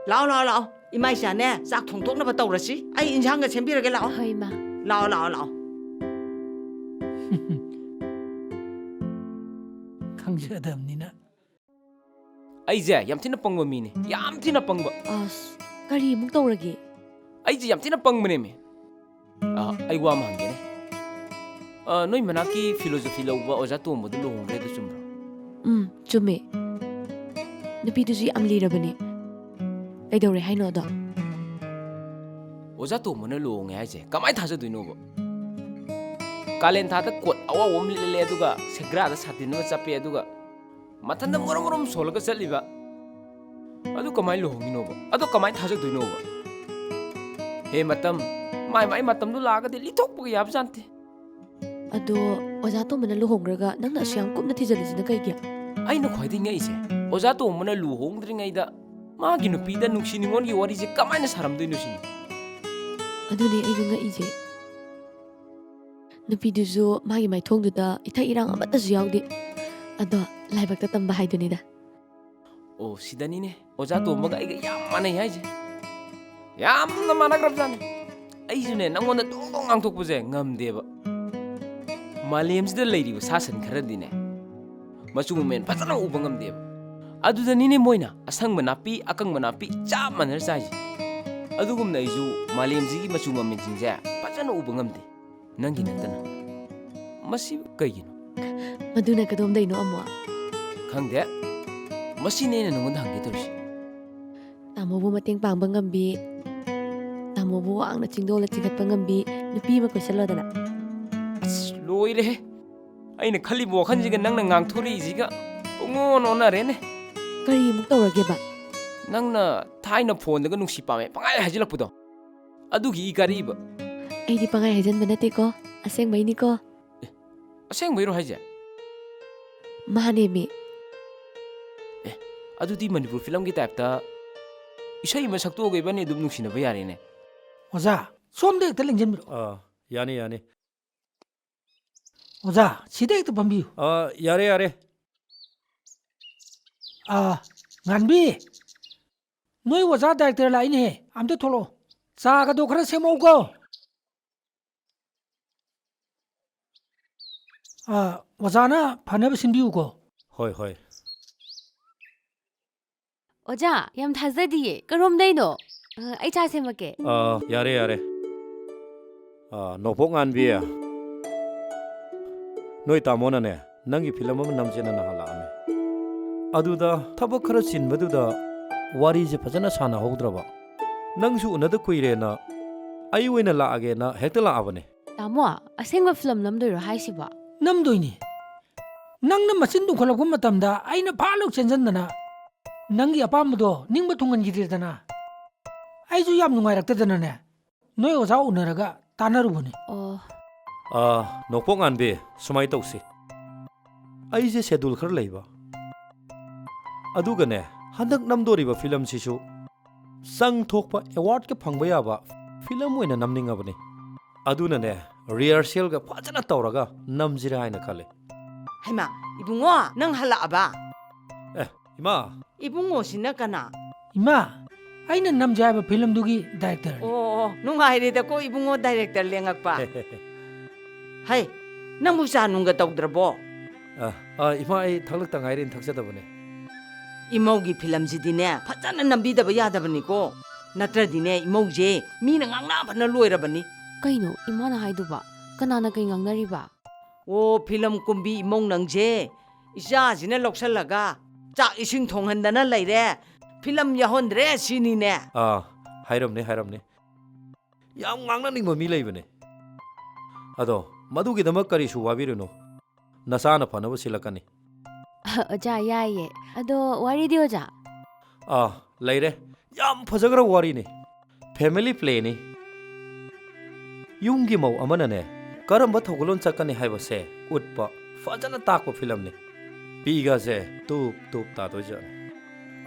ꯂꯥꯛꯑꯣ, ꯂꯥꯛꯑꯣ, ꯂꯥꯛꯑꯣ꯫ ꯏꯃꯥ ꯏꯆꯥꯅꯦ, ꯆꯥꯛ ꯊꯣꯡꯗꯣꯛꯅꯕ ꯇꯧꯔꯁꯤ꯫ ꯑꯩ ꯏꯟꯁꯥꯡꯒ ꯁꯦꯝꯕꯤꯔꯒꯦ, ꯂꯥꯛꯑꯣ꯫ ꯍꯣꯏ, ꯏꯃꯥ꯫ ꯂꯥꯛꯑꯣ, ꯂꯥꯛꯑꯣ, ꯂꯥꯛꯑꯣ꯫ ꯈꯪꯖꯗꯕꯅꯤꯅ꯫ ꯑꯩꯁꯦ ꯌꯥꯝ ꯊꯤꯅ ꯄꯪꯕ ꯃꯤꯅꯦ, ꯌꯥꯝ ꯊꯤꯅ ꯄꯪꯕ꯫ ꯑꯁ, ꯀꯔꯤ ꯑꯃꯨꯛ ꯇꯧꯔꯒꯦ? ꯑꯩꯁꯦ ꯌꯥꯝ ꯊꯤꯅ ꯄꯪꯕꯅꯦꯃꯤ꯫ ꯑ, ꯑꯩ ꯋꯥ ꯑꯃ ꯍꯪꯒꯦꯅꯦ꯫ ꯑ, ꯅꯣꯏ ꯃꯅꯥꯛꯀꯤ philosophy ꯂꯧꯕ ꯑꯣꯖꯥ ꯇꯣꯝꯕꯗꯨ ꯂꯨꯍꯣꯡꯈ꯭ꯔꯦ, ꯑꯗꯨ ꯆꯨꯝꯕ꯭ꯔꯣ? ꯎꯝ, ꯆꯨꯝꯃꯦ꯫ ꯅꯨꯄꯤꯗꯨꯁꯨ ꯌꯥꯝ ꯂꯤꯔꯕꯅꯦ꯫ ꯀꯩꯗꯧꯔꯦ ꯍꯥꯏꯅꯣ ꯑꯗꯣ? ꯑꯣꯖꯥ ꯇꯣꯝꯕꯅ ꯂꯨꯍꯣꯡꯉꯦ ꯍꯥꯏꯁꯦ ꯀꯃꯥꯏꯅ ꯊꯥꯖꯗꯣꯏꯅꯣꯕ? ꯀꯥꯂꯦꯟ ꯊꯥꯗ ꯀꯣꯠ ꯑꯋꯥꯎꯕ ꯑꯃ ꯂꯤꯠꯂꯦ, ꯑꯗꯨꯒ ꯁꯦꯒ꯭ꯔꯥꯗ ꯁꯥꯇꯤꯟ ꯑꯃ ꯆꯞꯄꯦ, ꯑꯗꯨꯒ ꯃꯊꯟꯇ ꯃꯨꯔꯨꯝ ꯃꯨꯔꯨꯝ ꯁꯣꯜꯂꯒ ꯆꯠꯂꯤꯕ꯫ ꯑꯗꯨ ꯀꯃꯥꯏꯅ ꯂꯨꯍꯣꯡꯉꯤꯅꯣꯕ? ꯑꯗꯣ ꯀꯃꯥꯏꯅ ꯊꯥꯖꯗꯣꯏꯅꯣꯕ? ꯍꯦ ꯃꯇꯝ, ꯃꯥꯏ ꯃꯥꯏ ꯃꯇꯝꯗꯣ ꯂꯥꯛꯑꯒꯗꯤ ꯂꯤꯊꯣꯛꯄꯒ ꯌꯥꯕꯖꯥꯠ ꯅꯠꯇꯦ꯫ ꯑꯗꯣ ꯑꯣꯖꯥ ꯇꯣꯝꯕꯅ ꯂꯨꯍꯣꯡꯈ꯭ꯔꯒ ꯅꯪꯅ ꯑꯁꯨꯛ ꯌꯥꯝ ꯀꯨꯞꯅ ꯊꯤꯖꯤꯜꯂꯤꯁꯤꯅ ꯀꯩꯒꯤ? ꯑꯩꯅ ꯈ꯭ꯋꯥꯏꯗꯒꯤ ꯉꯛꯏꯁꯦ, ꯑꯣꯖꯥ ꯇꯣꯝꯕꯅ ꯂꯨꯍꯣꯡꯗ꯭ꯔꯤꯉꯩꯗ ꯃꯥꯒꯤ ꯅꯨꯄꯤꯗ ꯅꯨꯡꯁꯤ ꯅꯨꯡꯉꯣꯟꯒꯤ ꯋꯥꯔꯤꯁꯦ ꯀꯃꯥꯏꯅ ꯁꯥꯔꯝꯗꯣꯏꯅꯣ ꯁꯤꯅꯤ꯫ ꯑꯗꯨꯅꯦ ꯑꯩꯁꯨ ꯉꯛꯏꯁꯦ꯫ ꯅꯨꯄꯤꯗꯨꯁꯨ ꯃꯥꯒꯤ ꯃꯥꯏꯊꯣꯡꯗꯨꯗ ꯏꯊꯛ ꯏꯔꯥꯡ ꯑꯃꯠꯇꯁꯨ ꯌꯥꯎꯗꯦ꯫ ꯑꯗꯣ ꯂꯥꯏꯕꯛꯇ ꯇꯝꯕ ꯍꯥꯏꯗꯨꯅꯤꯗ꯫ ꯑꯣ, ꯁꯤꯗꯅꯤꯅꯦ ꯑꯣꯖꯥ ꯇꯣꯝꯕꯒ ꯑꯩꯒ ꯌꯥꯝ ꯃꯥꯟꯅꯩ ꯍꯥꯏꯁꯦ꯫ ꯌꯥꯝꯅ ꯃꯥꯟꯅꯈ꯭ꯔꯕꯖꯥꯠꯅꯤ꯫ ꯑꯩꯁꯨꯅꯦ, ꯅꯪꯉꯣꯟꯗ ꯗꯣꯡ ꯗꯣꯡ ꯉꯥꯡꯊꯣꯛꯄꯁꯦ ꯉꯝꯗꯦꯕ꯫ ꯃꯥꯂꯦꯝꯁꯤꯗ ꯂꯩꯔꯤꯕ ꯁꯥ ꯁꯟ ꯈꯔꯗꯤꯅꯦ, ꯃꯆꯨ ꯃꯃꯦꯟ ꯐꯖꯅ ꯎꯕ ꯉꯝꯗꯦꯕ꯫ ꯑꯗꯨꯗꯅꯤꯅꯦ ꯃꯣꯏꯅ ꯑꯁꯪꯕ ꯅꯥꯄꯤ, ꯑꯀꯪꯕ ꯅꯥꯄꯤ ꯆꯞ ꯃꯥꯟꯅꯅ ꯆꯥꯏꯁꯦ꯫ ꯑꯗꯨꯒꯨꯝꯅ ꯑꯩꯁꯨ ꯃꯥꯂꯦꯝꯁꯤꯒꯤ ꯃꯆꯨ ꯃꯃꯦꯟꯁꯤꯡꯁꯦ ꯐꯖꯅ ꯎꯕ ꯉꯝꯗꯦ꯫ ꯅꯪꯒꯤ ꯅꯠꯇꯅ꯫ ꯃꯁꯤ ꯀꯩꯒꯤꯅꯣ? ꯃꯗꯨꯅ ꯀꯗꯣꯝꯗꯩꯅꯣ ꯑꯃꯨꯛ? ꯈꯪꯗꯦ꯫ ꯃꯁꯤꯅꯦ ꯑꯩꯅ ꯅꯉꯣꯟꯗ ꯍꯪꯒꯦ ꯇꯧꯔꯤꯁꯦ꯫ ꯇꯥꯃꯣꯕꯨ ꯃꯇꯦꯡ ꯄꯥꯡꯕ ꯉꯝꯕꯤ, ꯇꯥꯃꯣꯕꯨ ꯋꯥꯡꯅ ꯆꯤꯡꯗꯣꯜꯂ ꯆꯤꯡꯈꯠꯄ ꯉꯝꯕꯤ ꯅꯨꯄꯤ ꯑꯃ ꯀꯣꯏꯁꯜꯂꯣꯗꯅ꯫ ꯑꯁ, ꯂꯣꯏꯔꯦꯍꯦ꯫ ꯑꯩꯅ ꯈꯜꯂꯤꯕ ꯋꯥꯈꯜꯁꯤꯒ ꯅꯪꯅ ꯉꯥꯡꯊꯣꯔꯛꯏꯁꯤꯒ ꯄꯨꯡꯑꯣꯟ ꯑꯣꯟꯅꯔꯦꯅꯦ꯫ ꯀꯔꯤꯃꯨꯛ ꯇꯧꯔꯒꯦꯕ? ꯅꯪꯅ ꯊꯥꯏꯅ ꯐꯣꯟꯗꯒ ꯅꯨꯡꯁꯤ ꯄꯥꯝꯃꯦ ꯄꯪꯍꯥꯏ ꯍꯥꯏꯖꯤꯜꯂꯛꯄꯗꯣ, ꯑꯗꯨꯒꯤ ꯏ ꯀꯥꯔꯛꯏꯕ꯫ ꯑꯩꯗꯤ ꯄꯪꯍꯥꯏ ꯍꯥꯏꯖꯟꯕ ꯅꯠꯇꯦꯀꯣ, ꯑꯁꯦꯡꯕꯩꯅꯤꯀꯣ꯫ ꯑꯁꯦꯡꯕꯩꯔꯣ ꯍꯥꯏꯁꯦ? ꯃꯥꯅꯦꯃꯤ꯫ ꯑꯗꯨꯗꯤ ꯃꯅꯤꯄꯨꯔ ꯐꯤꯂꯝꯒꯤ ꯇꯥꯏꯞꯇ ꯏꯁꯩ ꯑꯃ ꯁꯛꯇꯣꯛꯑꯒ ꯏꯕꯥꯅꯤ ꯑꯗꯨꯝ ꯅꯨꯡꯁꯤꯅꯕ ꯌꯥꯔꯦꯅꯦ꯫ ꯑꯣꯖꯥ, ꯁꯣꯝꯗ ꯍꯦꯛꯇ ꯂꯦꯡꯁꯤꯟꯕꯤꯔꯛꯑꯣ꯫ ꯑꯥ, ꯌꯥꯅꯤ, ꯌꯥꯅꯤ꯫ ꯑꯣꯖꯥ, ꯁꯤꯗ ꯍꯦꯛꯇ ꯐꯝꯕꯤꯌꯨ꯫ ꯑꯥ, ꯌꯥꯔꯦ, ꯌꯥꯔꯦ꯫ ꯑꯥ, ꯉꯥꯟꯕꯤ, ꯅꯣꯏ ꯑꯣꯖꯥ ꯗꯥꯏꯔꯦꯛꯇꯔ ꯂꯥꯛꯏꯅꯦꯍꯦ, ꯑꯝꯇ ꯊꯣꯛꯂꯛꯑꯣ꯫ ꯆꯥꯒꯗꯣ ꯈꯔ ꯁꯦꯝꯃꯛꯎꯀꯣ꯫ ꯑꯥ, ꯑꯣꯖꯥꯅ ꯐꯅꯕ ꯁꯤꯟꯕꯤꯌꯨꯀꯣ꯫ ꯍꯣꯏ, ꯍꯣꯏ꯫ ꯑꯣꯖꯥ, ꯌꯥꯝ ꯊꯥꯖꯗꯤꯌꯦ꯫ ꯀꯔꯣꯝꯗꯩꯅꯣ? ꯑ, ꯑꯩ ꯆꯥ ꯁꯦꯝꯃꯛꯀꯦ꯫ ꯑꯥ, ꯌꯥꯔꯦ, ꯌꯥꯔꯦ꯫ ꯑꯥ, ꯅꯣꯡꯄꯣꯛ ꯉꯥꯟꯕꯤ, ꯅꯣꯏ ꯇꯥꯃꯣꯅꯅꯦ, ꯅꯪꯒꯤ ꯐꯤꯂꯝ ꯑꯃ ꯅꯝꯁꯦꯅ ꯅꯍꯥꯟ ꯂꯥꯛꯑꯝꯃꯦ꯫ ꯑꯗꯨꯗ ꯊꯕꯛ ꯈꯔ ꯆꯤꯟꯕꯗꯨꯗ ꯋꯥꯔꯤꯁꯦ ꯐꯖꯅ ꯁꯥꯟꯅꯍꯧꯗ꯭ꯔꯕ꯫ ꯅꯪꯁꯨ ꯎꯅꯗ ꯀꯨꯏꯔꯦꯅ ꯑꯩ ꯑꯣꯏꯅ ꯂꯥꯛꯑꯒꯦꯅ ꯍꯦꯛꯇ ꯂꯥꯛꯑꯕꯅꯦ꯫ ꯇꯥꯃꯣ, ꯑꯁꯦꯡꯕ ꯐꯤꯂꯝ ꯅꯝꯗꯣꯏꯔꯣ ꯍꯥꯏꯁꯤꯕꯣ? ꯅꯝꯗꯣꯏꯅꯤ꯫ ꯅꯪꯅ ꯃꯆꯤꯟ ꯇꯨꯝꯈꯠꯂꯛꯄ ꯃꯇꯝꯗ ꯑꯩꯅ ꯐꯥ ꯂꯧ ꯆꯦꯟꯁꯤꯟꯗꯅ ꯅꯪꯒꯤ ꯑꯄꯥꯝꯕꯗꯣ ꯅꯤꯡꯕ ꯊꯨꯡꯍꯟꯈꯤꯗ꯭ꯔꯦꯗꯅ꯫ ꯑꯩꯁꯨ ꯌꯥꯝ ꯅꯨꯡꯉꯥꯏꯔꯛꯇꯗꯅꯅꯦ, ꯅꯣꯏ ꯑꯣꯖꯥ ꯎꯅꯔꯒ ꯇꯥꯟꯅꯔꯨꯕꯅꯤ꯫ ꯑꯣ, ꯑꯥ, ꯅꯣꯡꯄꯣꯛ ꯉꯥꯟꯕꯤ, ꯁꯨꯃꯥꯏꯅ ꯇꯧꯁꯤ꯫ ꯑꯩꯁꯦ ꯁꯦꯗꯨꯜ ꯈꯔ ꯂꯩꯕ꯫ ꯑꯗꯨꯒꯅꯦ, ꯍꯟꯗꯛ ꯅꯝꯗꯣꯔꯤꯕ ꯐꯤꯂꯝꯁꯤꯁꯨ ꯆꯪ ꯊꯣꯛꯄ ꯑꯦꯋꯥꯔꯗꯀ ꯐꯪꯕ ꯌꯥꯕ ꯐꯤꯂꯝ ꯑꯣꯏꯅ ꯅꯝꯅꯤꯡꯉꯕꯅꯤ꯫ ꯑꯗꯨꯅꯅꯦ, ꯔꯤꯍꯔꯁꯦꯜꯒ ꯐꯖꯅ ꯇꯧꯔꯒ ꯅꯝꯁꯤꯔꯥ ꯍꯥꯏꯅ ꯈꯜꯂꯤ꯫ ꯍꯩꯃꯥ, ꯏꯕꯨꯡꯉꯣ, ꯅꯪ ꯍꯜꯂꯛꯑꯕ? ꯑꯦ, ꯏꯃꯥ! ꯏꯕꯨꯡꯉꯣꯁꯤꯅ ꯀꯅꯥ? ꯏꯃꯥ, ꯑꯩꯅ ꯅꯝꯖꯦ ꯍꯥꯏꯕ ꯐꯤꯂꯝꯗꯨꯒꯤ ꯗꯥꯏꯔꯦꯛꯇꯔꯅꯤ꯫ ꯑꯣ, ꯑꯣ, ꯅꯨꯡꯉꯥꯏꯔꯦꯗꯀꯣ ꯏꯕꯨꯡꯉꯣ ꯗꯥꯏꯔꯦꯛꯇꯔ ꯂꯦꯡꯉꯛꯄ꯫ ꯍꯩ, ꯅꯪꯕꯨ ꯆꯥ ꯅꯨꯡꯒ ꯇꯧꯗ꯭ꯔꯕꯣ? ꯑ, ꯑ, ꯏꯃꯥ, ꯑꯩ ꯊꯛꯂꯛꯇ ꯉꯥꯏꯔꯤꯅ ꯊꯛꯆꯗꯕꯅꯦ꯫ ꯏꯃꯧꯒꯤ ꯐꯤꯂꯝꯁꯤꯗꯤꯅꯦ, ꯐꯖꯅ ꯅꯝꯕꯤꯗꯕ ꯌꯥꯗꯕꯅꯤꯀꯣ꯫ ꯅꯠꯇ꯭ꯔꯗꯤꯅꯦ, ꯏꯃꯧꯁꯦ ꯃꯤꯅ ꯉꯥꯡꯅꯕꯅ ꯂꯣꯏꯔꯕꯅꯤ꯫ ꯀꯩꯅꯣ ꯏꯃꯥꯅ ꯍꯥꯏꯗꯨꯕ? ꯀꯅꯥꯅ ꯀꯩ ꯉꯥꯡꯅꯔꯤꯕ? ꯑꯣ, ꯐꯤꯂꯝ ꯀꯨꯝꯕꯤ ꯏꯃꯧ ꯅꯪꯁꯦ ꯏꯆꯥꯁꯤꯅ ꯂꯧꯁꯜꯂꯒ ꯆꯥꯛ ꯏꯁꯤꯡ ꯊꯣꯡꯍꯟꯗꯅ ꯂꯩꯔꯦ, ꯐꯤꯂꯝ ꯌꯥꯎꯍꯟꯗ꯭ꯔꯦ ꯁꯤꯅꯤꯅꯦ꯫ ꯑꯥ, ꯍꯥꯏꯔꯝꯅꯤ, ꯍꯥꯏꯔꯝꯅꯤ꯫ ꯌꯥꯝ ꯉꯥꯡꯅꯅꯤꯡꯕ ꯃꯤ ꯂꯩꯕꯅꯦ꯫ ꯑꯗꯣ ꯃꯗꯨꯒꯤꯗꯃꯛ ꯀꯔꯤꯁꯨ ꯋꯥꯕꯤꯔꯨꯅꯨ, ꯅꯆꯥꯅ ꯐꯅꯕ ꯁꯤꯜꯂꯛꯀꯅꯤ꯫ ꯑꯣꯖꯥ, ꯌꯥꯏꯌꯦ꯫ ꯑꯗꯣ ꯋꯥꯔꯤꯗꯤ, ꯑꯣꯖꯥ? ꯑꯥ, ꯂꯩꯔꯦ꯫ ꯌꯥꯝ ꯐꯖꯈ꯭ꯔꯕ ꯋꯥꯔꯤꯅꯤ꯫ ꯐꯦꯃꯤꯂꯤ ꯄ꯭ꯂꯦꯅꯤ꯫ ꯌꯨꯝꯒꯤ ꯃꯧ ꯑꯃꯅꯅꯦ, ꯀꯔꯝꯕ ꯊꯧꯒꯜꯂꯣꯟ ꯆꯠꯀꯅꯤ ꯍꯥꯏꯕꯁꯦ ꯎꯠꯄ, ꯐꯖꯅ ꯇꯥꯛꯄ ꯐꯤꯂꯝꯅꯤ꯫ ꯄꯤꯒꯁꯦ ꯇꯨꯞ ꯇꯨꯞ ꯇꯥꯗꯣꯏꯖꯥꯠꯅꯤ꯫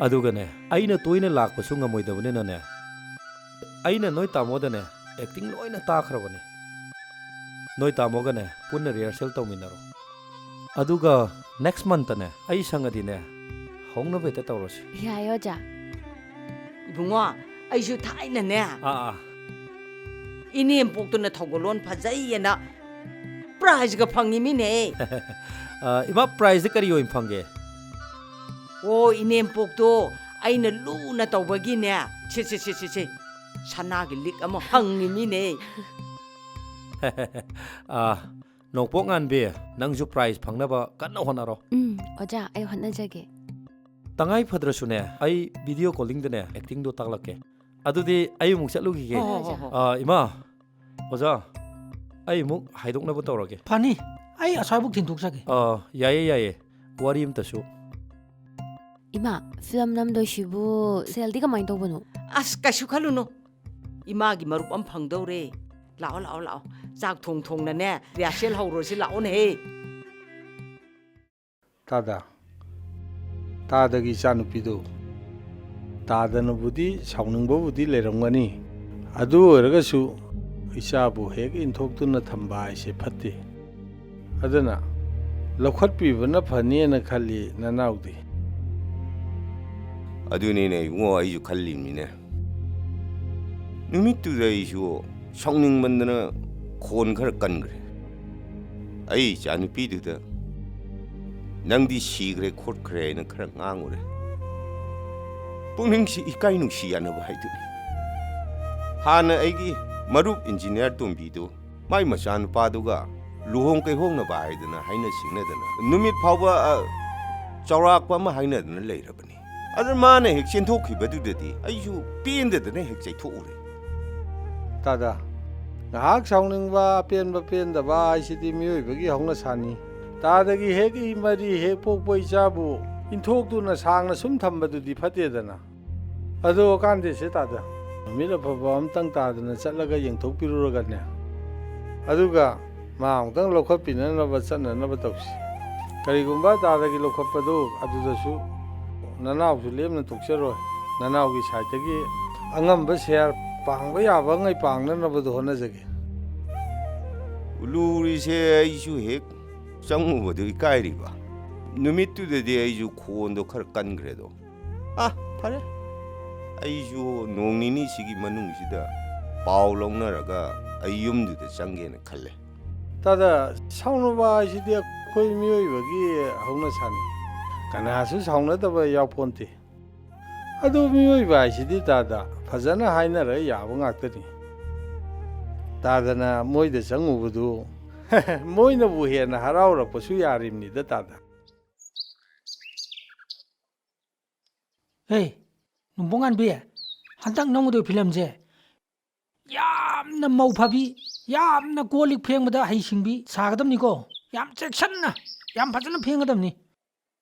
ꯑꯗꯨꯒꯅꯦ, ꯑꯩꯅ ꯇꯣꯏꯅ ꯂꯥꯛꯄꯁꯨ ꯉꯝꯃꯣꯏꯗꯕꯅꯤꯅꯅꯦ, ꯑꯩꯅ ꯅꯣꯏ ꯇꯥꯃꯣꯗꯅꯦ ꯑꯦꯛꯇꯤꯡ ꯂꯣꯏꯅ ꯇꯥꯛꯈ꯭ꯔꯕꯅꯤ꯫ ꯅꯣꯏ ꯇꯥꯃꯣꯒꯅꯦ ꯄꯨꯟꯅ ꯔꯤꯍꯔꯁꯦꯜ ꯇꯧꯃꯤꯟꯅꯔꯣ꯫ ꯑꯗꯨꯒ ꯅꯦꯛꯁ ꯃꯟꯇꯅꯦ ꯑꯩ ꯁꯪꯉꯗꯤꯅꯦ ꯍꯧꯅꯕ ꯍꯦꯛꯇ ꯇꯧꯔꯁꯤ꯫ ꯌꯥꯏ, ꯑꯣꯖꯥ꯫ ꯏꯕꯨꯡꯉꯣ, ꯑꯩꯁꯨ ꯊꯥꯏꯅꯅꯦ ꯑꯥ, ꯑꯥ꯫ ꯏꯅꯦꯝꯄꯣꯛꯇꯨꯅ ꯊꯧꯒꯜꯂꯣꯟ ꯐꯖꯩꯌꯦꯅ ꯄ꯭ꯔꯥꯏꯖꯒ ꯐꯪꯉꯤꯃꯤꯅꯦ꯫ ꯑ, ꯏꯃꯥ, ꯄ꯭ꯔꯥꯏꯖꯇꯤ ꯀꯔꯤ ꯑꯣꯏꯅ ꯐꯪꯒꯦ? ꯑꯣ, ꯏꯅꯦꯝꯄꯣꯛꯇꯣ ꯑꯩꯅ ꯂꯨꯅ ꯇꯧꯕꯒꯤꯅꯦ, ꯁꯦ, ꯁꯦ, ꯁꯦ, ꯁꯦ, ꯁꯦ, ꯁꯅꯥꯒꯤ ꯂꯤꯛ ꯑꯃ ꯐꯪꯉꯤꯃꯤꯅꯦ꯫ ꯑ, ꯅꯣꯡꯄꯣꯛ ꯉꯥꯟꯕꯤ, ꯅꯪꯁꯨ ꯄ꯭ꯔꯥꯏꯖ ꯐꯪꯅꯕ ꯀꯟꯅ ꯍꯣꯠꯅꯔꯣ꯫ ꯎꯝ, ꯑꯣꯖꯥ, ꯑꯩ ꯍꯣꯠꯅꯖꯒꯦ꯫ ꯇꯉꯥꯏ ꯐꯗ꯭ꯔꯁꯨꯅꯦ, ꯑꯩ ꯚꯤꯗꯤꯑꯣ ꯀꯣꯂꯤꯡꯗꯅꯦ ꯑꯦꯛꯇꯤꯡꯗꯣ ꯇꯥꯛꯂꯛꯀꯦ꯫ ꯑꯗꯨꯗꯤ ꯑꯩ ꯑꯃꯨꯛ ꯆꯠꯂꯨꯈꯤꯒꯦ꯫ ꯍꯣꯏ, ꯍꯣꯏ, ꯍꯣꯏ, ꯍꯣꯏ꯫ ꯑ, ꯏꯃꯥ, ꯑꯣꯖꯥ, ꯑꯩ ꯑꯃꯨꯛ ꯍꯥꯏꯗꯣꯛꯅꯕ ꯇꯧꯔꯒꯦ꯫ ꯐꯅꯤ, ꯑꯩ ꯑꯁ꯭ꯋꯥꯏꯕꯨꯛ ꯊꯤꯟꯗꯣꯛꯆꯒꯦ꯫ ꯑ, ꯌꯥꯏꯌꯦ, ꯌꯥꯏꯌꯦ, ꯋꯥꯔꯤ ꯑꯝꯇꯁꯨ꯫ ꯏꯃꯥ, ꯐꯤꯂꯝ ꯅꯝꯗꯣꯏꯁꯤꯕꯨ ꯁꯦꯜꯗꯤ ꯀꯃꯥꯏꯅ ꯇꯧꯕꯅꯣ? ꯑꯁ, ꯀꯩꯁꯨ ꯈꯜꯂꯨꯅꯨ, ꯏꯃꯥꯒꯤ ꯃꯔꯨꯞ ꯑꯃ ꯐꯪꯗꯧꯔꯦ꯫ ꯂꯥꯛꯑꯣ, ꯂꯥꯛꯑꯣ, ꯂꯥꯛꯑꯣ, ꯆꯥꯛ ꯊꯣꯡ ꯊꯣꯡꯅꯅꯦ ꯔꯤꯍꯔꯁꯦꯜ ꯍꯧꯔꯨꯔꯁꯤ, ꯂꯥꯛꯑꯣꯅꯦꯍꯦ꯫ ꯇꯥꯗ, ꯇꯥꯗꯒꯤ ꯏꯆꯥꯅꯨꯄꯤꯗꯨ꯫ ꯇꯥꯗꯅꯕꯨꯗꯤ ꯁꯥꯎꯅꯤꯡꯕꯕꯨꯗꯤ ꯂꯩꯔꯝꯒꯅꯤ, ꯑꯗꯨ ꯑꯣꯏꯔꯒꯁꯨ ꯏꯆꯥꯕꯨ ꯍꯦꯛ ꯏꯟꯊꯣꯛꯇꯨꯅ ꯊꯝꯕ ꯍꯥꯏꯁꯦ ꯐꯠꯇꯦ꯫ ꯑꯗꯨꯅ ꯂꯧꯈꯠꯄꯤꯕꯅ ꯐꯅꯤꯅ ꯈꯜꯂꯤ, ꯅꯅꯥꯎꯗꯤ꯫ ꯑꯗꯨꯅꯤꯅꯦ ꯏꯕꯨꯡꯉꯣ, ꯑꯩꯁꯨ ꯈꯜꯂꯤꯅꯤꯅꯦ꯫ ꯅꯨꯃꯤꯠꯇꯨꯗ ꯑꯩꯁꯨ ꯁꯥꯎꯅꯤꯡꯃꯟꯗꯅ ꯈꯣꯟ ꯈꯔ ꯀꯟꯈ꯭ꯔꯦ꯫ ꯑꯩ ꯏꯆꯥꯅꯨꯄꯤꯗꯨꯗ, "ꯅꯪꯗꯤ ꯁꯤꯈ꯭ꯔꯦ ꯈꯣꯠꯈ꯭ꯔꯦ" ꯍꯥꯏꯅ ꯈꯔ ꯉꯥꯡꯉꯨꯔꯦ꯫ ꯄꯨꯛꯅꯤꯡꯁꯤ ꯏꯀꯥꯏ ꯅꯨꯡꯁꯤ ꯌꯥꯅꯕ ꯍꯥꯏꯗꯨꯅꯤ꯫ ꯍꯥꯟꯅ ꯑꯩꯒꯤ ꯃꯔꯨꯞ ꯏꯟꯖꯤꯅꯤꯌꯥꯔ ꯇꯣꯝꯕꯤꯗꯨ ꯃꯥꯏ ꯃꯆꯥꯅꯨꯄꯥꯗꯨꯒ ꯂꯨꯍꯣꯡ ꯀꯩꯍꯣꯡꯅꯕ ꯍꯥꯏꯗꯅ ꯍꯥꯏꯅ ꯁꯤꯡꯅꯗꯅ ꯅꯨꯃꯤꯠ ꯐꯥꯎꯕ, ꯑ, ꯆꯥꯎꯔꯥꯛꯄ ꯑꯃ ꯍꯥꯏꯅꯗꯅ ꯂꯩꯔꯕꯅꯤ꯫ ꯑꯗꯨ ꯃꯥꯅ ꯍꯦꯛ ꯆꯦꯟꯊꯣꯛꯈꯤꯕꯗꯨꯗꯗꯤ ꯑꯩꯁꯨ ꯄꯦꯟꯗꯗꯅ ꯍꯦꯛ ꯆꯩꯊꯣꯛꯎꯔꯦ꯫ ꯇꯥꯗ, ꯉꯥꯏꯍꯥꯛ ꯁꯥꯎꯅꯤꯡꯕ, ꯑꯄꯦꯟꯕ ꯄꯦꯟꯗꯕ ꯍꯥꯏꯁꯤꯗꯤ ꯃꯤꯑꯣꯏꯕꯒꯤ ꯍꯧꯅꯁꯥꯅꯤ꯫ ꯇꯥꯗꯒꯤ ꯍꯦꯛ ꯏ ꯃꯔꯤ ꯍꯦꯛ ꯄꯣꯛꯄ ꯏꯆꯥꯕꯨ ꯏꯟꯊꯣꯛꯇꯨꯅ ꯁꯥꯡꯅ ꯁꯨꯝ ꯊꯝꯕꯗꯨꯗꯤ ꯐꯠꯇꯦꯗꯅ꯫ ꯑꯗꯣ ꯀꯥꯟꯗꯦꯁꯦ ꯇꯥꯗ, ꯅꯨꯃꯤꯠ ꯑꯐꯕ ꯑꯝꯇꯪ ꯇꯥꯗꯅ ꯆꯠꯂꯒ ꯌꯦꯡꯊꯣꯛꯄꯤꯔꯨꯔꯒꯅꯦ, ꯑꯗꯨꯒ ꯃꯥ ꯑꯃꯨꯛꯇꯪ ꯂꯧꯈꯠꯄꯤꯅꯅꯕ ꯆꯠꯅꯅꯕ ꯇꯧꯁꯤ꯫ ꯀꯔꯤꯒꯨꯝꯕ ꯇꯥꯗꯒꯤ ꯂꯧꯈꯠꯄꯗꯨ ꯑꯗꯨꯗꯁꯨ ꯅꯅꯥꯎꯁꯨ ꯂꯦꯝꯅ ꯇꯣꯛꯆꯔꯣꯏ꯫ ꯅꯅꯥꯎꯒꯤ ꯁꯥꯏꯠꯇꯒꯤ ꯑꯉꯝꯕ ꯁꯦꯜ ꯄꯥꯡꯕ ꯌꯥꯕ ꯉꯩ ꯄꯥꯡꯅꯅꯕꯗꯣ ꯍꯣꯠꯅꯖꯒꯦ꯫ ꯂꯨꯔꯤꯁꯦ ꯑꯩꯁꯨ ꯍꯦꯛ ꯆꯪꯉꯨꯕꯗꯨ ꯏꯀꯥꯏꯔꯤꯕ꯫ ꯅꯨꯃꯤꯠꯇꯨꯗꯗꯤ ꯑꯩꯁꯨ ꯈꯣꯟꯗꯣ ꯈꯔ ꯀꯟꯈ꯭ꯔꯦꯗꯣ꯫ ꯑ, ꯐꯔꯦ, ꯑꯩꯁꯨ ꯅꯣꯡ ꯅꯤꯅꯤꯁꯤꯒꯤ ꯃꯅꯨꯡꯁꯤꯗ ꯄꯥꯎ ꯂꯧꯅꯔꯒ ꯑꯩ ꯌꯨꯝꯗꯨꯗ ꯆꯪꯒꯦꯅ ꯈꯜꯂꯦ꯫ ꯇꯥꯗ, ꯁꯥꯎꯅꯕ ꯍꯥꯏꯁꯤꯗꯤ ꯑꯩꯈꯣꯏ ꯃꯤꯑꯣꯏꯕꯒꯤ ꯍꯧꯅꯁꯥꯅꯤ꯫ ꯀꯅꯥꯁꯨ ꯁꯥꯎꯅꯗꯕ ꯌꯥꯎꯄꯣꯟꯇꯦ꯫ ꯑꯗꯨ ꯃꯤꯑꯣꯏꯕ ꯍꯥꯏꯁꯤꯗꯤ ꯇꯥꯗ ꯐꯖꯅ ꯍꯥꯏꯅꯔ ꯌꯥꯕ ꯉꯥꯛꯇꯅꯤ꯫ ꯇꯥꯗꯅ ꯃꯣꯏꯗ ꯆꯪꯉꯨꯕꯗꯨ ꯃꯣꯏꯅꯕꯨ ꯍꯦꯟꯅ ꯍꯔꯥꯎꯔꯛꯄꯁꯨ ꯌꯥꯔꯤꯕꯅꯤꯗ ꯇꯥꯗ꯫ ꯍꯦ, ꯅꯣꯡꯄꯣꯛꯉꯥꯟꯕꯤ, ꯍꯟꯗꯛ ꯅꯝꯒꯗꯧꯔꯤꯕ ꯐꯤꯂꯝꯁꯦ ꯌꯥꯝꯅ ꯃꯧ ꯐꯕꯤ, ꯌꯥꯝꯅ ꯀꯣꯜ ꯂꯤꯛ ꯐꯦꯡꯕꯗ ꯍꯩꯁꯤꯡꯕꯤ ꯁꯥꯒꯗꯕꯅꯤꯀꯣ꯫ ꯌꯥꯝ ꯆꯦꯛꯁꯟꯅ, ꯌꯥꯝ ꯐꯖꯅ ꯐꯦꯡꯒꯗꯕꯅꯤ꯫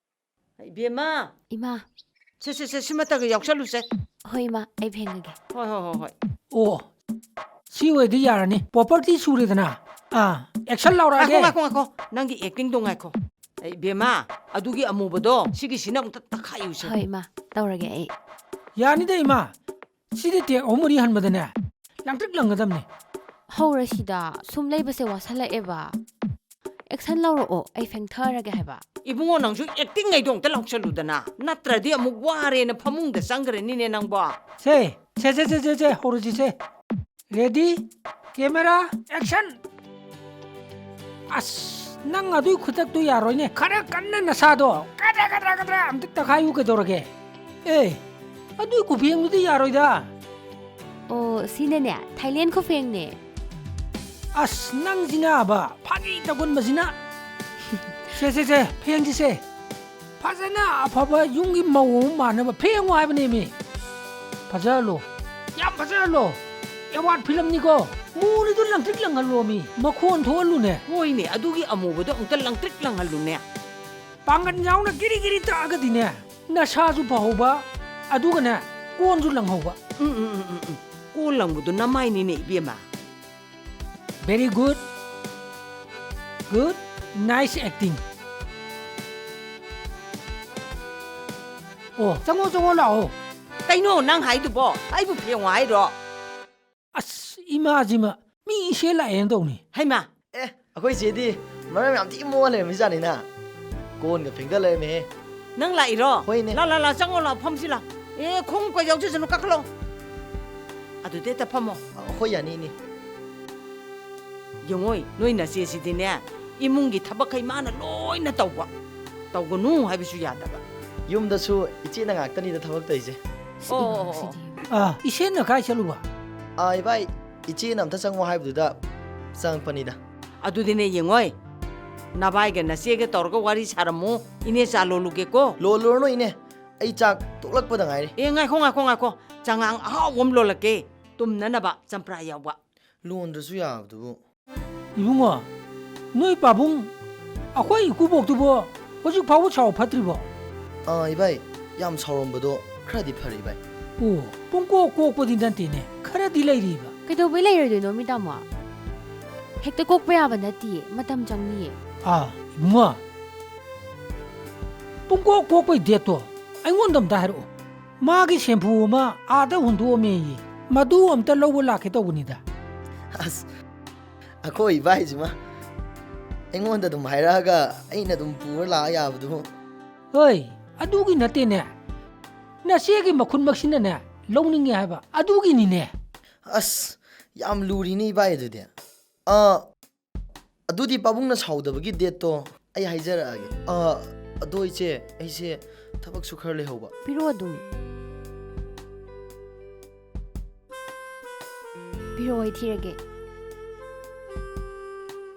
ꯏꯕꯦꯝꯃ, ꯏꯃꯥ, ꯁꯦ ꯁꯦ ꯁꯦ, ꯁꯤꯃꯇꯒ ꯌꯥꯎꯁꯜꯂꯨꯁꯦ꯫ ꯍꯣꯏ ꯏꯃꯥ, ꯑꯩ ꯐꯦꯡꯉꯒꯦ꯫ ꯍꯣꯏ ꯍꯣꯏ ꯍꯣꯏ ꯍꯣꯏ꯫ ꯑꯣ, ꯁꯤ ꯑꯣꯏꯔꯗꯤ ꯌꯥꯔꯅꯤ꯫ ꯄ꯭ꯔꯣꯄꯔꯇꯤ ꯁꯨꯔꯦꯗꯅ꯫ ꯑꯥ, ꯑꯦꯛꯁꯟ ꯉꯥꯏꯈꯣ ꯂꯥꯎꯔꯛꯑꯒꯦ꯫ ꯉꯥꯏꯈꯣ ꯉꯥꯏꯈꯣ, ꯅꯪꯒꯤ ꯑꯦꯛꯇꯤꯡꯗꯣ ꯉꯥꯏꯈꯣ꯫ ꯑꯦ, ꯏꯕꯦꯝꯃ, ꯑꯗꯨꯒꯤ ꯑꯃꯨꯕꯗꯣ ꯁꯤꯒꯤꯁꯤꯅ ꯑꯃꯨꯛꯇ ꯇꯛꯈꯥꯏꯌꯨꯁꯦ꯫ ꯍꯣꯏ ꯏꯃꯥ, ꯇꯧꯔꯒꯦ ꯑꯩ꯫ ꯌꯥꯅꯤꯗ ꯏꯃꯥ, ꯁꯤꯗꯤ ꯇꯦꯛ ꯑꯍꯨꯝ ꯃꯔꯤ ꯍꯟꯕꯗꯅꯦ ꯂꯪꯇ꯭ꯔꯤꯛ ꯂꯪꯒꯗꯕꯅꯤ꯫ ꯍꯧꯔꯁꯤꯗ, ꯁꯨꯝ ꯂꯩꯕꯁꯦ ꯋꯥꯁꯜꯂꯛꯑꯦꯕ꯫ ꯑꯦꯛꯁꯟ ꯂꯧꯔꯛꯑꯣ, ꯑꯩ ꯐꯦꯡꯊꯔꯒꯦ ꯍꯥꯏꯕ꯫ ꯏꯕꯨꯡꯉꯣ, ꯅꯪꯁꯨ ꯑꯦꯛꯇꯤꯡ ꯉꯩꯗꯣ ꯑꯃꯨꯛꯇ ꯂꯥꯎꯁꯜꯂꯨꯗꯅ, ꯅꯠꯇ꯭ꯔꯗꯤ ꯑꯃꯨꯛ ꯋꯥꯔꯦꯅ ꯐꯃꯨꯡꯗ ꯆꯪꯈ꯭ꯔꯅꯤꯅꯦ ꯅꯪꯕꯣ꯫ ꯁꯦ, ꯁꯦ, ꯁꯦ, ꯁꯦ, ꯁꯦ, ꯁꯦ, ꯍꯧꯔꯁꯤ ꯁꯦ꯫ Ready, camera, action! ꯑꯁ, ꯅꯪ ꯑꯗꯨꯏ ꯈꯨꯇꯛꯇꯨ ꯌꯥꯔꯣꯏꯅꯦ꯫ ꯈꯔ ꯀꯟꯅ ꯅꯁꯥꯗꯣ ꯀꯗ꯭ꯔ ꯀꯗ꯭ꯔ ꯀꯗ꯭ꯔ ꯑꯝꯇ ꯇꯛꯈꯥꯏꯌꯨ ꯀꯩꯗꯧꯔꯒꯦ? ꯑꯦ, ꯑꯗꯨꯏ ꯈꯨꯐꯦꯡꯗꯨꯗꯤ ꯌꯥꯔꯣꯏꯗ꯫ ꯑꯣ, ꯁꯤꯅꯅꯦ ꯊꯥꯏꯂꯦꯟ ꯈꯨꯐꯦꯡꯅꯦ꯫ ꯑꯁ, ꯅꯪꯁꯤꯅꯕ ꯐꯥꯒꯤ ꯇꯧꯒꯟꯕꯁꯤꯅ꯫ ꯁꯦ, ꯁꯦ, ꯁꯦ, ꯐꯦꯡꯁꯤ ꯁꯦ꯫ ꯐꯖꯅ ꯑꯐꯕ ꯌꯨꯝꯒꯤ ꯃꯧ ꯑꯃ ꯃꯥꯟꯅꯕ ꯐꯦꯡꯉꯨ ꯍꯥꯏꯕꯅꯦꯃꯤ꯫ ꯐꯖꯍꯜꯂꯣ, ꯌꯥꯝ ꯐꯖꯍꯜꯂꯣ꯫ ꯑꯦꯋꯥꯔꯗ ꯐꯤꯂꯝꯅꯤꯀꯣ꯫ ꯃꯨꯔꯤꯗꯨ ꯂꯪꯇ꯭ꯔꯤꯛ ꯂꯪꯍꯜꯂꯣꯃꯤ, ꯃꯈꯣꯟ ꯊꯣꯛꯍꯜꯂꯨꯅꯦ꯫ ꯍꯣꯏꯅꯦ, ꯑꯗꯨꯒꯤ ꯑꯃꯨꯕꯗꯣ ꯑꯃꯨꯛꯇ ꯂꯪꯇ꯭ꯔꯤꯛ ꯂꯪꯍꯜꯂꯨꯅꯦ꯫ ꯄꯥꯡꯒꯜ ꯌꯥꯎꯅ ꯒꯤꯔꯤ ꯒꯤꯔꯤ ꯇꯛꯑꯒꯗꯤꯅꯦ, ꯅꯁꯥꯁꯨ ꯐꯍꯧꯕ, ꯑꯗꯨꯒꯅꯦ, ꯀꯣꯟꯁꯨ ꯂꯪꯍꯧꯕ꯫ ꯎꯝ, ꯎꯝ, ꯎꯝ, ꯎꯝ, ꯎꯝ꯫ ꯀꯣꯟ ꯂꯪꯕꯗꯣ ꯅꯃꯥꯏꯅꯤꯅꯦ, ꯏꯕꯦꯝꯃ꯫ Very good. Good. Nice acting. ꯑꯣ, ꯆꯪꯉꯣ, ꯆꯪꯉꯣ, ꯂꯥꯛꯑꯣ꯫ ꯀꯩꯅꯣ ꯅꯪ ꯍꯥꯏꯗꯨꯕꯣ? ꯑꯩꯕꯨ ꯐꯦꯡꯉꯣ ꯍꯥꯏꯔꯣ? ꯑꯁ, ꯏꯃꯥꯁꯤꯃ ꯃꯤ ꯏꯆꯦ ꯂꯥꯛꯑꯦꯅ ꯇꯧꯅꯤ꯫ ꯍꯩꯃꯥ! ꯑꯦ, ꯑꯩꯈꯣꯏ ꯆꯦꯗꯤ ꯃꯔꯝ ꯌꯥꯝ ꯊꯤ ꯃꯣꯛꯑ ꯂꯩꯔꯝꯃꯤꯖꯥꯠꯅꯤꯅ꯫ ꯀꯣꯟꯒ ꯐꯦꯡꯗ ꯂꯩꯔꯝꯃꯦꯍꯦ꯫ ꯅꯪ ꯂꯥꯛꯏꯔꯣ? ꯍꯣꯏꯅꯦ꯫ ꯂꯥ, ꯂꯥ, ꯂꯥ, ꯆꯪꯉꯣ, ꯂꯥ, ꯐꯝꯁꯤ ꯂꯥ꯫ ꯑꯦ, ꯈꯣꯡꯎꯞꯀ ꯌꯥꯎꯖꯁꯅꯨ, ꯀꯥꯈꯠꯂꯣ꯫ ꯑꯗꯨꯗ ꯍꯦꯛꯇ ꯐꯝꯃꯣ꯫ ꯑ, ꯍꯣꯏ, ꯌꯥꯅꯤ, ꯏꯅꯦ꯫ ꯌꯦꯡꯉꯣꯏ, ꯅꯣꯏ ꯅꯆꯦꯁꯤꯗꯤꯅꯦ, ꯏꯃꯨꯡꯒꯤ ꯊꯕꯛꯈꯩ ꯃꯥꯅ ꯂꯣꯏꯅ ꯇꯧꯕ꯫ ꯇꯧꯒꯅꯨ ꯍꯥꯏꯕꯁꯨ ꯌꯥꯗꯕ꯫ ꯌꯨꯝꯗꯁꯨ ꯏꯆꯦꯅ ꯉꯥꯛꯇꯅꯤꯗ ꯊꯕꯛ ꯇꯧꯔꯤꯁꯦ꯫ ꯑꯣ, ꯑꯣ, ꯑꯣ꯫ ꯑꯥ, ꯏꯆꯦꯅ ꯀꯥꯏ ꯆꯠꯂꯨꯕ? ꯑꯥ, ꯏꯕꯥꯏ, ꯏꯆꯦꯅ ꯑꯝꯇ ꯆꯪꯉꯣ ꯍꯥꯏꯕꯗꯨꯗ ꯆꯪꯉꯛꯄꯅꯤꯗ꯫ ꯑꯗꯨꯗꯤꯅꯦ, ꯌꯦꯡꯉꯣꯏ, ꯅꯕꯥꯏꯒ ꯅꯆꯦꯒ ꯇꯧꯔꯒ ꯋꯥꯔꯤ ꯁꯥꯔꯝꯃꯨ, ꯏꯅꯦ ꯆꯥ ꯂꯣꯜꯂꯨꯒꯦꯀꯣ꯫ ꯂꯣꯜꯂꯨꯔꯅꯨ, ꯏꯅꯦ, ꯑꯩ ꯆꯥꯛ ꯇꯣꯛꯂꯛꯄꯗ ꯉꯥꯏꯔꯤ꯫ ꯑꯦ, ꯉꯥꯏꯈꯣ, ꯉꯥꯏꯈꯣ, ꯉꯥꯏꯈꯣ, ꯆꯉꯥꯡ ꯑꯍꯥꯎꯕ ꯑꯃ ꯂꯣꯜꯂꯛꯀꯦ, ꯇꯨꯝꯅꯅꯕ ꯆꯝꯄ꯭ꯔꯥ ꯌꯥꯎꯕ꯫ ꯂꯣꯟꯗ꯭ꯔꯁꯨ ꯌꯥꯕꯗꯨꯕꯨ꯫ ꯏꯕꯨꯡꯉꯣ, ꯅꯣꯏ ꯄꯥꯕꯨꯡ ꯑꯩꯈꯣꯏ ꯏꯀꯨꯕꯣꯛꯇꯨꯕꯣ ꯍꯧꯖꯤꯛ ꯐꯥꯎꯕ ꯁꯥꯎ ꯐꯠꯇ꯭ꯔꯤꯕꯣ? ꯑꯥ, ꯏꯕꯥꯏ, ꯌꯥꯝ ꯁꯥꯎꯔꯝꯕꯗꯣ ꯈꯔꯗꯤ ꯐꯔꯦ, ꯏꯕꯥꯏ꯫ ꯑꯣ, ꯄꯨꯡꯀꯣꯛ ꯀꯣꯛꯄꯗꯤ ꯅꯠꯇꯦꯅꯦ, ꯈꯔꯗꯤ ꯂꯩꯔꯤꯕ꯫ ꯀꯩꯗꯧꯕꯩ ꯂꯩꯔꯣꯏꯗꯣꯏꯅꯣ, ꯃꯤ ꯇꯥꯃꯣ? ꯍꯦꯛꯇ ꯀꯣꯛꯄ ꯌꯥꯕ ꯅꯠꯇꯤꯌꯦ, ꯃꯇꯝ ꯆꯪꯅꯤꯌꯦ꯫ ꯑꯥ, ꯏꯕꯨꯡꯉꯣ, ꯄꯨꯡꯀꯣꯛ ꯀꯣꯛꯄꯩ ꯗꯦꯠꯇꯣ ꯑꯩꯉꯣꯟꯗ ꯑꯝꯇ ꯍꯥꯏꯔꯛꯑꯣ꯫ ꯃꯥꯒꯤ ꯁꯦꯝꯐꯨ ꯑꯃ ꯑꯥꯗ ꯍꯨꯟꯗꯣꯛꯑꯝꯃꯦꯌꯦ, ꯃꯗꯨ ꯑꯝꯇ ꯂꯧꯕ ꯂꯥꯛꯀꯦ ꯇꯧꯕꯅꯤꯗ꯫ ꯑꯁ, ꯑꯩꯈꯣꯏ ꯏꯕꯥꯏꯁꯤꯃ ꯑꯩꯉꯣꯟꯗ ꯑꯗꯨꯝ ꯍꯥꯏꯔꯛꯑꯒ ꯑꯩꯅ ꯑꯗꯨꯝ ꯄꯨꯔ ꯂꯥꯛꯑ ꯌꯥꯕꯗꯨꯕꯨ꯫ ꯍꯣꯏ, ꯑꯗꯨꯒꯤ ꯅꯠꯇꯦꯅꯦ, ꯅꯆꯦꯒꯤ ꯃꯈꯨꯠꯃꯛꯁꯤꯅꯅꯦ ꯂꯧꯅꯤꯡꯉꯦ ꯍꯥꯏꯕ, ꯑꯗꯨꯒꯤꯅꯤꯅꯦ꯫ ꯑꯁ, ꯌꯥꯝ ꯂꯨꯔꯤꯅꯦ ꯏꯕꯥꯏ ꯑꯗꯨꯗꯤ꯫ ꯑꯥ, ꯑꯗꯨꯗꯤ ꯄꯥꯕꯨꯡꯅ ꯁꯥꯎꯗꯕꯒꯤ ꯗꯦꯠꯇꯣ ꯑꯩ ꯍꯥꯏꯖꯔꯛꯑꯒꯦ꯫ ꯑꯥ, ꯑꯗꯣ ꯏꯆꯦ, ꯑꯩꯁꯦ ꯊꯕꯛꯁꯨ ꯈꯔ ꯂꯩꯍꯧꯕ꯫ ꯄꯤꯔꯛꯑꯣ ꯑꯗꯨꯝ꯫ ꯄꯤꯔꯛꯑꯣ, ꯑꯩ ꯊꯤꯔꯒꯦ꯫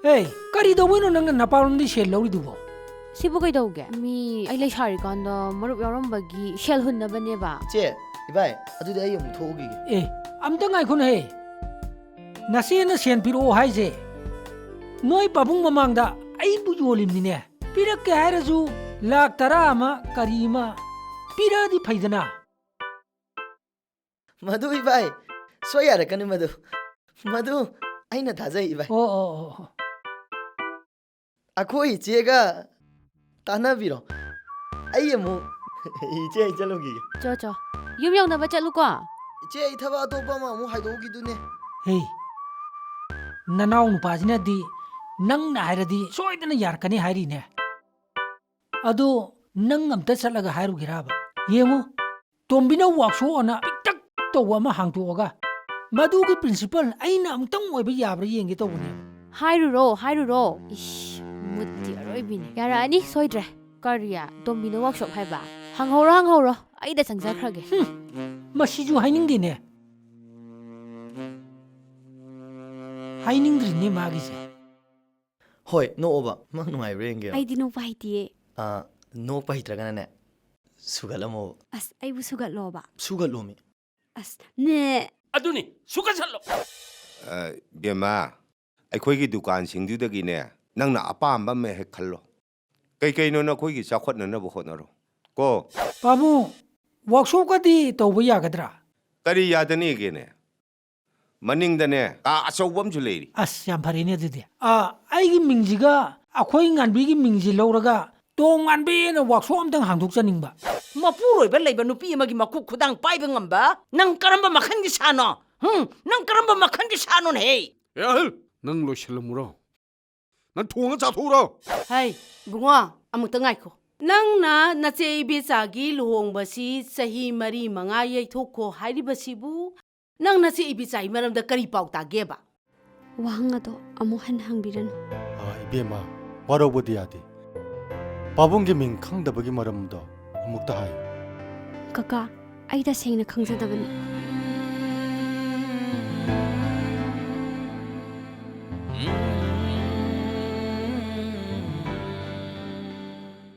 ꯑꯦ, ꯀꯔꯤ ꯇꯧꯕꯩꯅꯣ ꯅꯪꯅ ꯅꯄꯥꯔꯣꯝꯗꯩ ꯁꯦꯜ ꯂꯧꯔꯤꯗꯨꯕꯣ? ꯁꯤꯕꯨ ꯀꯩꯗꯧꯒꯦ? ꯃꯤ ꯑꯩ ꯂꯩꯁꯥꯔꯤꯀꯥꯟꯗ ꯃꯔꯨꯞ ꯌꯥꯎꯔꯝꯕꯒꯤ ꯁꯦꯜ ꯍꯨꯟꯅꯕꯅꯦꯕ꯫ ꯏꯆꯦ, ꯏꯕꯥꯏ, ꯑꯗꯨꯗꯤ ꯑꯩ ꯑꯃꯨꯛ ꯊꯣꯛꯎꯈꯤꯒꯦ꯫ ꯑꯦ, ꯑꯝꯇ ꯉꯥꯏꯈꯣꯅꯦꯍꯦ꯫ ꯅꯆꯦꯅ ꯁꯦꯟ ꯄꯤꯔꯛꯑꯣ ꯍꯥꯏꯁꯦ ꯅꯣꯏ ꯄꯥꯕꯨꯡ ꯃꯃꯥꯡꯗ ꯑꯩꯕꯨ ꯌꯣꯜꯂꯤꯕꯅꯤꯅꯦ꯫ ꯄꯤꯔꯛꯀꯦ ꯍꯥꯏꯔꯁꯨ ꯂꯥꯛ ꯇꯔꯥ ꯑꯃ ꯀꯔꯤ ꯑꯃ ꯄꯤꯔꯛꯑꯗꯤ ꯐꯩꯗꯅ꯫ ꯃꯗꯨ ꯏꯕꯥꯏ, ꯁꯣꯏ ꯌꯥꯔꯛꯀꯅꯤ ꯃꯗꯨ꯫ ꯃꯗꯨ ꯑꯩꯅ ꯊꯥꯖꯩ ꯏꯕꯥꯏ꯫ ꯑꯣ ꯑꯣ ꯑꯣ ꯑꯣ꯫ ꯑꯩꯈꯣꯏ ꯏꯆꯦꯒ ꯇꯥꯟꯅꯕꯤꯔꯣ꯫ ꯑꯩ ꯑꯃꯨꯛ ꯏꯆꯦ ꯑꯩ ꯆꯠꯂꯨꯈꯤꯒꯦ꯫ ꯆꯣ ꯆꯣ, ꯌꯨꯝ ꯌꯧꯅꯕ ꯆꯠꯂꯨꯀꯣ꯫ ꯏꯆꯦ, ꯑꯩ ꯊꯕꯛ ꯑꯇꯣꯞꯄ ꯑꯃ ꯑꯃꯨꯛ ꯍꯥꯏꯗꯣꯛꯎꯈꯤꯗꯨꯅꯦ꯫ ꯍꯦ, ꯅꯅꯥꯎ ꯅꯨꯄꯥꯁꯤꯅꯗꯤ ꯅꯪꯅ ꯍꯥꯏꯔꯗꯤ ꯁꯣꯏꯗꯅ ꯌꯥꯔꯛꯀꯅꯤ ꯍꯥꯏꯔꯤꯅꯦ꯫ ꯑꯗꯣ ꯅꯪ ꯑꯝꯇ ꯆꯠꯂꯒ ꯍꯥꯏꯔꯨꯒꯦꯔꯕ? ꯌꯦꯡꯉꯨ, ꯇꯣꯝꯕꯤꯅ ꯋꯥꯛꯁꯣꯞ ꯑꯅ ꯄꯤꯛꯇꯛ ꯇꯧꯕ ꯑꯃ ꯍꯥꯡꯇꯣꯛꯑꯒ ꯃꯗꯨꯒꯤ ꯄ꯭ꯔꯤꯟꯁꯤꯄꯜ ꯑꯩꯅ ꯑꯃꯨꯛꯇꯪ ꯑꯣꯏꯕ ꯌꯥꯕ꯭ꯔꯥ ꯌꯦꯡꯒꯦ ꯇꯧꯕꯅꯦ꯫ ꯍꯥꯏꯔꯨꯔꯣ, ꯍꯥꯏꯔꯨꯔꯣ꯫ ꯏꯁ, ꯃꯨꯠꯇꯤ ꯑꯔꯣꯏꯕꯤꯅꯤ꯫ ꯌꯥꯔꯛꯑꯅꯤ ꯁꯣꯏꯗ꯭ꯔꯦ꯫ ꯀꯔꯤ? ꯇꯣꯝꯕꯤꯅ ꯋꯥꯛꯁꯣꯞ ꯍꯥꯏꯕ? ꯍꯪꯍꯧꯔꯣ, ꯍꯪꯍꯧꯔꯣ꯫ ꯑꯩꯗ ꯆꯪꯖꯈ꯭ꯔꯒꯦ꯫ ꯃꯁꯤꯁꯨ ꯍꯥꯏꯅꯤꯡꯗꯦꯅꯦ꯫ ꯍꯥꯏꯅꯤꯡꯗ꯭ꯔꯤꯅꯦ ꯃꯥꯒꯤꯁꯦ꯫ ꯍꯣꯏ, ꯅꯣꯛꯑꯣꯕ꯫ ꯃꯪ ꯅꯨꯡꯉꯥꯏꯕ꯭ꯔꯥ ꯌꯦꯡꯒꯦ꯫ ꯑꯩꯗꯤ ꯅꯣꯛꯄ ꯍꯩꯇꯤꯌꯦ꯫ ꯑꯥ, ꯅꯣꯛꯄ ꯍꯩꯇ꯭ꯔꯒꯅꯅꯦ, ꯁꯨꯒꯠꯂꯝꯃꯣꯕ꯫ ꯑꯁ, ꯑꯩꯕꯨ ꯁꯨꯒꯠꯂꯣꯕ꯫ ꯁꯨꯒꯠꯂꯣꯃꯤ꯫ ꯑꯁ, ꯅꯦ꯫ ꯑꯗꯨꯅꯤ, ꯁꯨꯒꯠꯁꯜꯂꯣ꯫ ꯑ, ꯕꯦꯝꯃ, ꯑꯩꯈꯣꯏꯒꯤ ꯗꯨꯀꯥꯟꯁꯤꯡꯗꯨꯗꯒꯤꯅꯦ, ꯅꯪꯅ ꯑꯄꯥꯝꯕ ꯑꯃ ꯍꯦꯛ ꯈꯜꯂꯣ꯫ ꯀꯩꯀꯩꯅꯣ ꯅꯈꯣꯏꯒꯤ ꯆꯥꯎꯈꯠꯅꯅꯕ ꯍꯣꯠꯅꯔꯣ꯫ ꯀꯣ꯫ ꯄꯥꯕꯨꯡ, ꯋꯥꯛꯁꯣꯞꯀꯗꯤ ꯇꯧꯕ ꯌꯥꯒꯗ꯭ꯔꯥ? ꯀꯔꯤ ꯌꯥꯗꯅꯤꯒꯦꯅꯦ? ꯃꯅꯤꯡꯗꯅꯦ, ꯀꯥ ꯑꯆꯧꯕ ꯑꯃꯁꯨ ꯂꯩꯔꯤ꯫ ꯑꯁ, ꯌꯥꯝ ꯐꯔꯦꯅꯦ ꯑꯗꯨꯗꯤ꯫ ꯑꯥ, ꯑꯩꯒꯤ ꯃꯤꯡꯁꯤꯒ ꯑꯩꯈꯣꯏ ꯉꯥꯟꯕꯤꯒꯤ ꯃꯤꯡꯁꯤ ꯂꯧꯔꯒ ꯇꯣꯝ ꯉꯥꯟꯕꯤꯅ ꯋꯥꯛꯁꯣꯞ ꯑꯝꯇꯪ ꯍꯥꯡꯗꯣꯛꯆꯅꯤꯡꯕ꯫ ꯃꯄꯨꯔꯣꯏꯕ ꯂꯩꯕ ꯅꯨꯄꯤ ꯑꯃꯒꯤ ꯃꯈꯨꯠ ꯈꯨꯗꯥꯡ ꯄꯥꯏꯕ ꯉꯝꯕ? ꯅꯪ ꯀꯔꯝꯕ ꯃꯈꯜꯒꯤ ꯁꯥꯅꯣ? ꯍꯨꯝ? ꯅꯪ ꯀꯔꯝꯕ ꯃꯈꯜꯒꯤ ꯁꯥꯅꯣꯅꯦꯍꯦ? ꯑꯦ ꯑꯍꯜ, ꯅꯪ ꯂꯣꯏꯁꯤꯜꯂꯝꯃꯨꯔꯣ꯫ ꯅꯪ ꯊꯣꯡꯉ ꯆꯥꯊꯣꯛꯎꯔꯣ꯫ ꯍꯩ, ꯏꯕꯨꯡꯉꯣ, ꯑꯃꯨꯛꯇ ꯉꯥꯏꯈꯣ꯫ ꯅꯪꯅ ꯅꯆꯦ ꯏꯕꯦꯆꯥꯒꯤ ꯂꯨꯍꯣꯡꯕꯁꯤ ꯆꯍꯤ ꯃꯔꯤ ꯃꯉꯥ ꯌꯩꯊꯣꯛꯈꯣ ꯍꯥꯏꯔꯤꯕꯁꯤꯕꯨ ꯅꯪ ꯅꯆꯦ ꯏꯕꯦꯆꯥꯒꯤ ꯃꯔꯝꯗ ꯀꯔꯤ ꯄꯥꯎ ꯇꯥꯒꯦꯕ? ꯋꯥꯍꯪ ꯑꯗꯣ ꯑꯃꯨꯛ ꯍꯟꯅ ꯍꯪꯕꯤꯔꯅꯨ꯫ ꯑꯥ, ꯏꯕꯦꯝꯃ, ꯋꯥꯔꯧꯕꯗꯤ ꯌꯥꯗꯦ꯫ ꯄꯥꯕꯨꯡꯒꯤ ꯃꯤꯡ ꯈꯪꯗꯕꯒꯤ ꯃꯔꯝꯗꯣ ꯑꯃꯨꯛꯇ ꯍꯥꯏꯌꯨ꯫ ꯀꯀꯥ, ꯑꯩ ꯇꯁꯦꯡꯅ ꯈꯪꯖꯗꯕꯅꯤ꯫